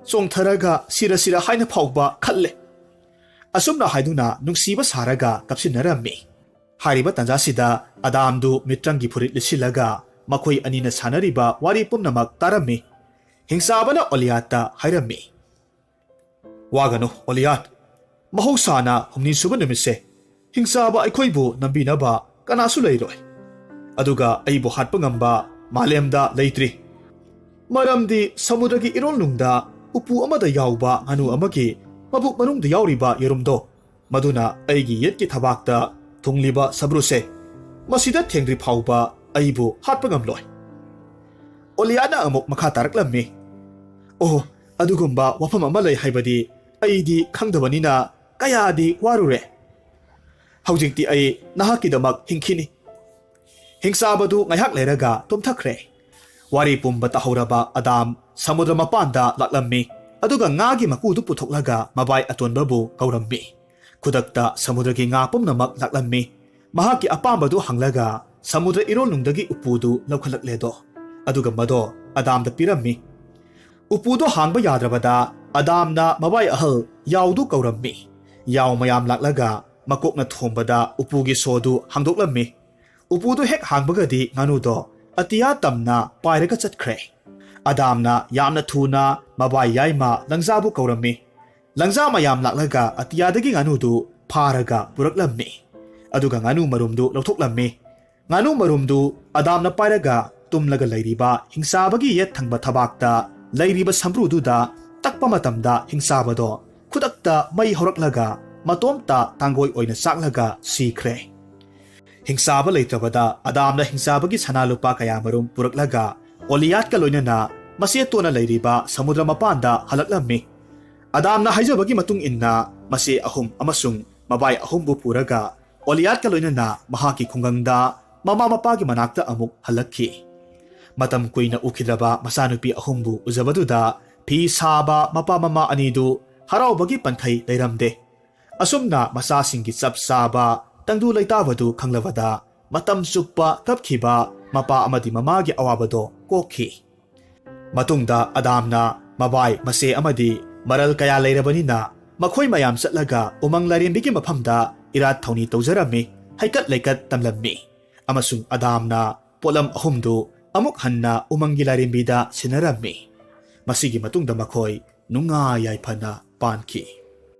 ꯆꯣꯡꯊꯔꯒ ꯁꯤꯔꯁꯤꯔ ꯍꯥꯏꯅ ꯐꯥꯎꯕ ꯈꯜꯂꯦ꯫ ꯑꯁꯨꯝꯅ ꯍꯥꯏꯗꯨꯅ ꯅꯨꯡꯁꯤꯕ ꯁꯥꯔꯒ ꯀꯞꯁꯤꯟꯅꯔꯝꯃꯤ꯫ ꯍꯥꯏꯔꯤꯕ ꯇꯥꯟꯖꯥꯁꯤꯗ ꯑꯗꯥꯝꯗꯨ ꯃꯤꯇ꯭ꯔꯪꯒꯤ ꯐꯨꯔꯤꯠ ꯂꯤꯠꯁꯤꯜꯂꯒ ꯃꯈꯣꯏ ꯑꯅꯤꯅ ꯁꯥꯟꯅꯔꯤꯕ ꯋꯥꯔꯤ ꯄꯨꯝꯅꯃꯛ ꯇꯥꯔꯝꯃꯤ꯫ ꯍꯤꯡꯆꯥꯕꯅ ꯑꯣꯂꯤꯌꯥꯠꯇ ꯍꯥꯏꯔꯝꯃꯤ, "ꯋꯥꯒꯅꯨ, ꯑꯣꯂꯤꯌꯥꯠ꯫ ꯃꯍꯧꯁꯥꯅ ꯍꯨꯝꯅꯤ ꯁꯨꯕ ꯅꯨꯃꯤꯠꯁꯦ ꯍꯤꯡꯆꯥꯕ ꯑꯩꯈꯣꯏꯕꯨ ꯅꯝꯕꯤꯅꯕ ꯀꯅꯥꯁꯨ ꯂꯩꯔꯣꯏ꯫ ꯑꯗꯨꯒ ꯑꯩꯕꯨ ꯍꯥꯠꯄ ꯉꯝꯕ ꯃꯥꯂꯦꯝꯗ ꯂꯩꯇ꯭ꯔꯤ꯫ ꯃꯔꯝꯗꯤ ꯁꯃꯨꯗ꯭ꯔꯒꯤ ꯏꯔꯣꯜꯅꯨꯡꯗ ꯎꯄꯨ ꯑꯃꯗ ꯌꯥꯎꯕ ꯉꯥꯅꯨ ꯑꯃꯒꯤ ꯃꯕꯨꯛ ꯃꯅꯨꯡꯗ ꯌꯥꯎꯔꯤꯕ ꯌꯦꯔꯨꯝꯗꯣ, ꯃꯗꯨꯅ ꯑꯩꯒꯤ ꯌꯦꯠꯀꯤ ꯊꯕꯥꯛꯇ ꯊꯨꯡꯂꯤꯕ ꯁꯝꯕ꯭ꯔꯨꯁꯦ, ꯃꯁꯤꯗ ꯊꯦꯡꯗ꯭ꯔꯤ ꯐꯥꯎꯕ ꯑꯩꯕꯨ ꯍꯥꯠꯄ ꯉꯝꯂꯣꯏ꯫" ꯑꯣꯂꯤꯌꯥꯅ ꯑꯃꯨꯛ ꯃꯈꯥ ꯇꯥꯔꯛꯂꯝꯃꯤ, "ꯑꯣ, ꯑꯗꯨꯒꯨꯝꯕ ꯋꯥꯐꯝ ꯑꯃ ꯂꯩ ꯍꯥꯏꯕꯗꯤ ꯑꯩꯗꯤ ꯈꯪꯗꯕꯅꯤꯅ ꯀꯌꯥꯗꯤ ꯋꯥꯔꯨꯔꯦ꯫ ꯍꯧꯖꯤꯛꯇꯤ ꯑꯩ ꯅꯍꯥꯛꯀꯤꯗꯃꯛ ꯍꯤꯡꯈꯤꯅꯤ꯫" ꯍꯤꯡꯆꯥꯕꯗꯨ ꯉꯥꯏꯍꯥꯛ ꯂꯩꯔꯒ ꯇꯨꯝꯊꯈ꯭ꯔꯦ꯫ ꯋꯥꯔꯤ ꯄꯨꯝꯕ ꯇꯥꯍꯧꯔꯕ ꯑꯗꯥꯝ ꯁꯃꯨꯗ꯭ꯔ ꯃꯄꯥꯟꯗ ꯂꯥꯛꯂꯝꯃꯤ꯫ ꯑꯗꯨꯒ ꯉꯥꯒꯤ ꯃꯀꯨꯗꯨ ꯄꯨꯊꯣꯛꯂꯒ ꯃꯕꯥꯏ ꯑꯇꯣꯟꯕꯕꯨ ꯀꯧꯔꯝꯃꯤ꯫ ꯈꯨꯗꯛꯇ ꯁꯃꯨꯗ꯭ꯔꯒꯤ ꯉꯥ ꯄꯨꯝꯅꯃꯛ ꯂꯥꯛꯂꯝꯃꯤ꯫ ꯃꯍꯥꯛꯀꯤ ꯑꯄꯥꯝꯕꯗꯨ ꯍꯪꯂꯒ ꯁꯃꯨꯗ꯭ꯔ ꯏꯔꯣꯜꯅꯨꯡꯗꯒꯤ ꯎꯄꯨꯗꯨ ꯂꯧꯈꯠꯂꯛꯂꯦꯗꯣ꯫ ꯑꯗꯨꯒ ꯃꯗꯣ ꯑꯗꯥꯝꯗ ꯄꯤꯔꯝꯃꯤ꯫ ꯎꯄꯨꯗꯨ ꯍꯥꯡꯕ ꯌꯥꯗ꯭ꯔꯕꯗ ꯑꯗꯥꯝꯅ ꯃꯕꯥꯏ ꯑꯍꯜ ꯌꯥꯎꯗꯨ ꯀꯧꯔꯝꯃꯤ꯫ ꯌꯥꯎ ꯃꯌꯥꯝ ꯂꯥꯛꯂꯒ ꯃꯀꯣꯛꯅ ꯊꯣꯝꯕꯗ ꯎꯄꯨꯒꯤ ꯁꯣꯗꯨ ꯍꯥꯡꯗꯣꯛꯂꯝꯃꯤ꯫ ꯎꯄꯨꯗꯨ ꯍꯦꯛ ꯍꯥꯡꯕꯒꯗꯤ ꯉꯥꯅꯨꯗꯣ ꯑꯇꯤꯌꯥ ꯇꯝꯅ ꯄꯥꯏꯔꯒ ꯆꯠꯈ꯭ꯔꯦ꯫ ꯑꯗꯥꯝꯅ ꯌꯥꯝꯅ ꯊꯨꯅ ꯃꯕꯥꯏ ꯌꯥꯏꯃ ꯂꯪꯖꯥꯕꯨ ꯀꯧꯔꯝꯃꯤ꯫ ꯂꯪꯖꯥ ꯃꯌꯥꯝ ꯂꯥꯛꯂꯒ ꯑꯇꯤꯌꯥꯗꯒꯤ ꯉꯥꯅꯨꯗꯨ ꯐꯥꯔꯒ ꯄꯨꯔꯛꯂꯝꯃꯤ꯫ ꯑꯗꯨꯒ ꯉꯥꯅꯨ ꯃꯔꯨꯝꯗꯨ ꯂꯧꯊꯣꯛꯂꯝꯃꯤ꯫ ꯉꯥꯅꯨ ꯃꯔꯨꯝꯗꯨ ꯑꯗꯥꯝꯅ ꯄꯥꯏꯔꯒ ꯇꯨꯝꯂꯒ ꯂꯩꯔꯤꯕ ꯍꯤꯡꯆꯥꯕꯒꯤ ꯌꯦꯠ ꯊꯪꯕ ꯊꯕꯥꯛꯇ ꯂꯩꯔꯤꯕ ꯁꯝꯕ꯭ꯔꯨꯗꯨꯗ ꯇꯛꯄ ꯃꯇꯝꯗ ꯍꯤꯡꯆꯥꯕꯗꯣ ꯈꯨꯗꯛꯇ ꯃꯩ ꯍꯧꯔꯛꯂꯒ ꯃꯇꯣꯝꯇ ꯇꯥꯡꯒꯣꯏ ꯑꯣꯏꯅ ꯆꯥꯛꯂꯒ ꯁꯤꯈ꯭ꯔꯦ꯫ ꯍꯤꯡꯆꯥꯕ ꯂꯩꯇ꯭ꯔꯕꯗ ꯑꯗꯥꯝꯅ ꯍꯤꯡꯆꯥꯕꯒꯤ ꯁꯅꯥ ꯂꯨꯄꯥ ꯀꯌꯥꯃꯔꯨꯝ ꯄꯨꯔꯛꯂꯒ ꯑꯣꯂꯤꯌꯥꯠꯀ ꯂꯣꯏꯅꯅ ꯃꯆꯦꯠꯇꯣꯟꯅ ꯂꯩꯔꯤꯕ ꯁꯃꯨꯗ꯭ꯔ ꯃꯄꯥꯟꯗ ꯍꯜꯂꯛꯂꯝꯃꯤ꯫ ꯑꯗꯥꯝꯅ ꯍꯥꯏꯖꯕꯒꯤ ꯃꯇꯨꯡ ꯏꯟꯅ ꯃꯆꯦ ꯑꯍꯨꯝ ꯑꯃꯁꯨꯡ ꯃꯕꯥꯏ ꯑꯍꯨꯝꯕꯨ ꯄꯨꯔꯒ ꯑꯣꯂꯤꯌꯥꯠꯀ ꯂꯣꯏꯅꯅ ꯃꯍꯥꯛꯀꯤ ꯈꯨꯡꯒꯪꯗ ꯃꯃꯥ ꯃꯄꯥꯒꯤ ꯃꯅꯥꯛꯇ ꯑꯃꯨꯛ ꯍꯜꯂꯛꯈꯤ꯫ ꯃꯇꯝ ꯀꯨꯏꯅ ꯎꯈꯤꯗ꯭ꯔꯕ ꯃꯆꯥꯅꯨꯄꯤ ꯑꯍꯨꯝꯕꯨ ꯎꯖꯕꯗꯨꯗ ꯐꯤ ꯁꯥꯕ ꯃꯄꯥ ꯃꯃꯥ ꯑꯅꯤꯗꯨ ꯍꯔꯥꯎꯕꯒꯤ ꯄꯟꯈꯩ ꯂꯩꯔꯝꯗꯦ꯫ ꯑꯁꯨꯝꯅ ꯃꯆꯥꯁꯤꯡꯒꯤ ꯆꯞ ꯆꯥꯕ ꯇꯪꯗꯨ ꯂꯩꯇꯥꯕꯗꯨ ꯈꯪꯂꯕꯗ ꯃꯇꯝ ꯆꯨꯞꯄ ꯀꯞꯈꯤꯕ ꯃꯄꯥ ꯑꯃꯗꯤ ꯃꯃꯥꯒꯤ ꯑꯋꯥꯕꯗꯣ ꯀꯣꯛꯈꯤ꯫ ꯃꯇꯨꯡꯗ ꯑꯗꯥꯝꯅ ꯃꯕꯥꯏ, ꯃꯆꯦ ꯑꯃꯗꯤ ꯃꯔꯜ ꯀꯌꯥ ꯂꯩꯔꯕꯅꯤꯅ ꯃꯈꯣꯏ ꯃꯌꯥꯝ ꯆꯠꯂꯒ ꯎꯃꯪ ꯂꯥꯏꯔꯦꯝꯕꯤꯒꯤ ꯃꯐꯝꯗ ꯏꯔꯥꯠ ꯊꯧꯅꯤ ꯇꯧꯖꯔꯝꯃꯤ, ꯍꯩꯀꯠ ꯂꯩꯀꯠ ꯇꯝꯂꯝꯃꯤ꯫ ꯑꯃꯁꯨꯡ ꯑꯗꯥꯝꯅ ꯄꯣꯠꯂꯝ ꯑꯍꯨꯝꯗꯨ ꯑꯃꯨꯛ ꯍꯟꯅ ꯎꯃꯪꯒꯤ ꯂꯥꯏꯔꯦꯝꯕꯤꯗ ꯁꯤꯟꯅꯔꯝꯃꯤ꯫ ꯃꯁꯤꯒꯤ ꯃꯇꯨꯡꯗ ꯃꯈꯣꯏ ꯅꯨꯡꯉꯥꯏ ꯌꯥꯏꯐꯅ ꯄꯥꯟꯈꯤ꯫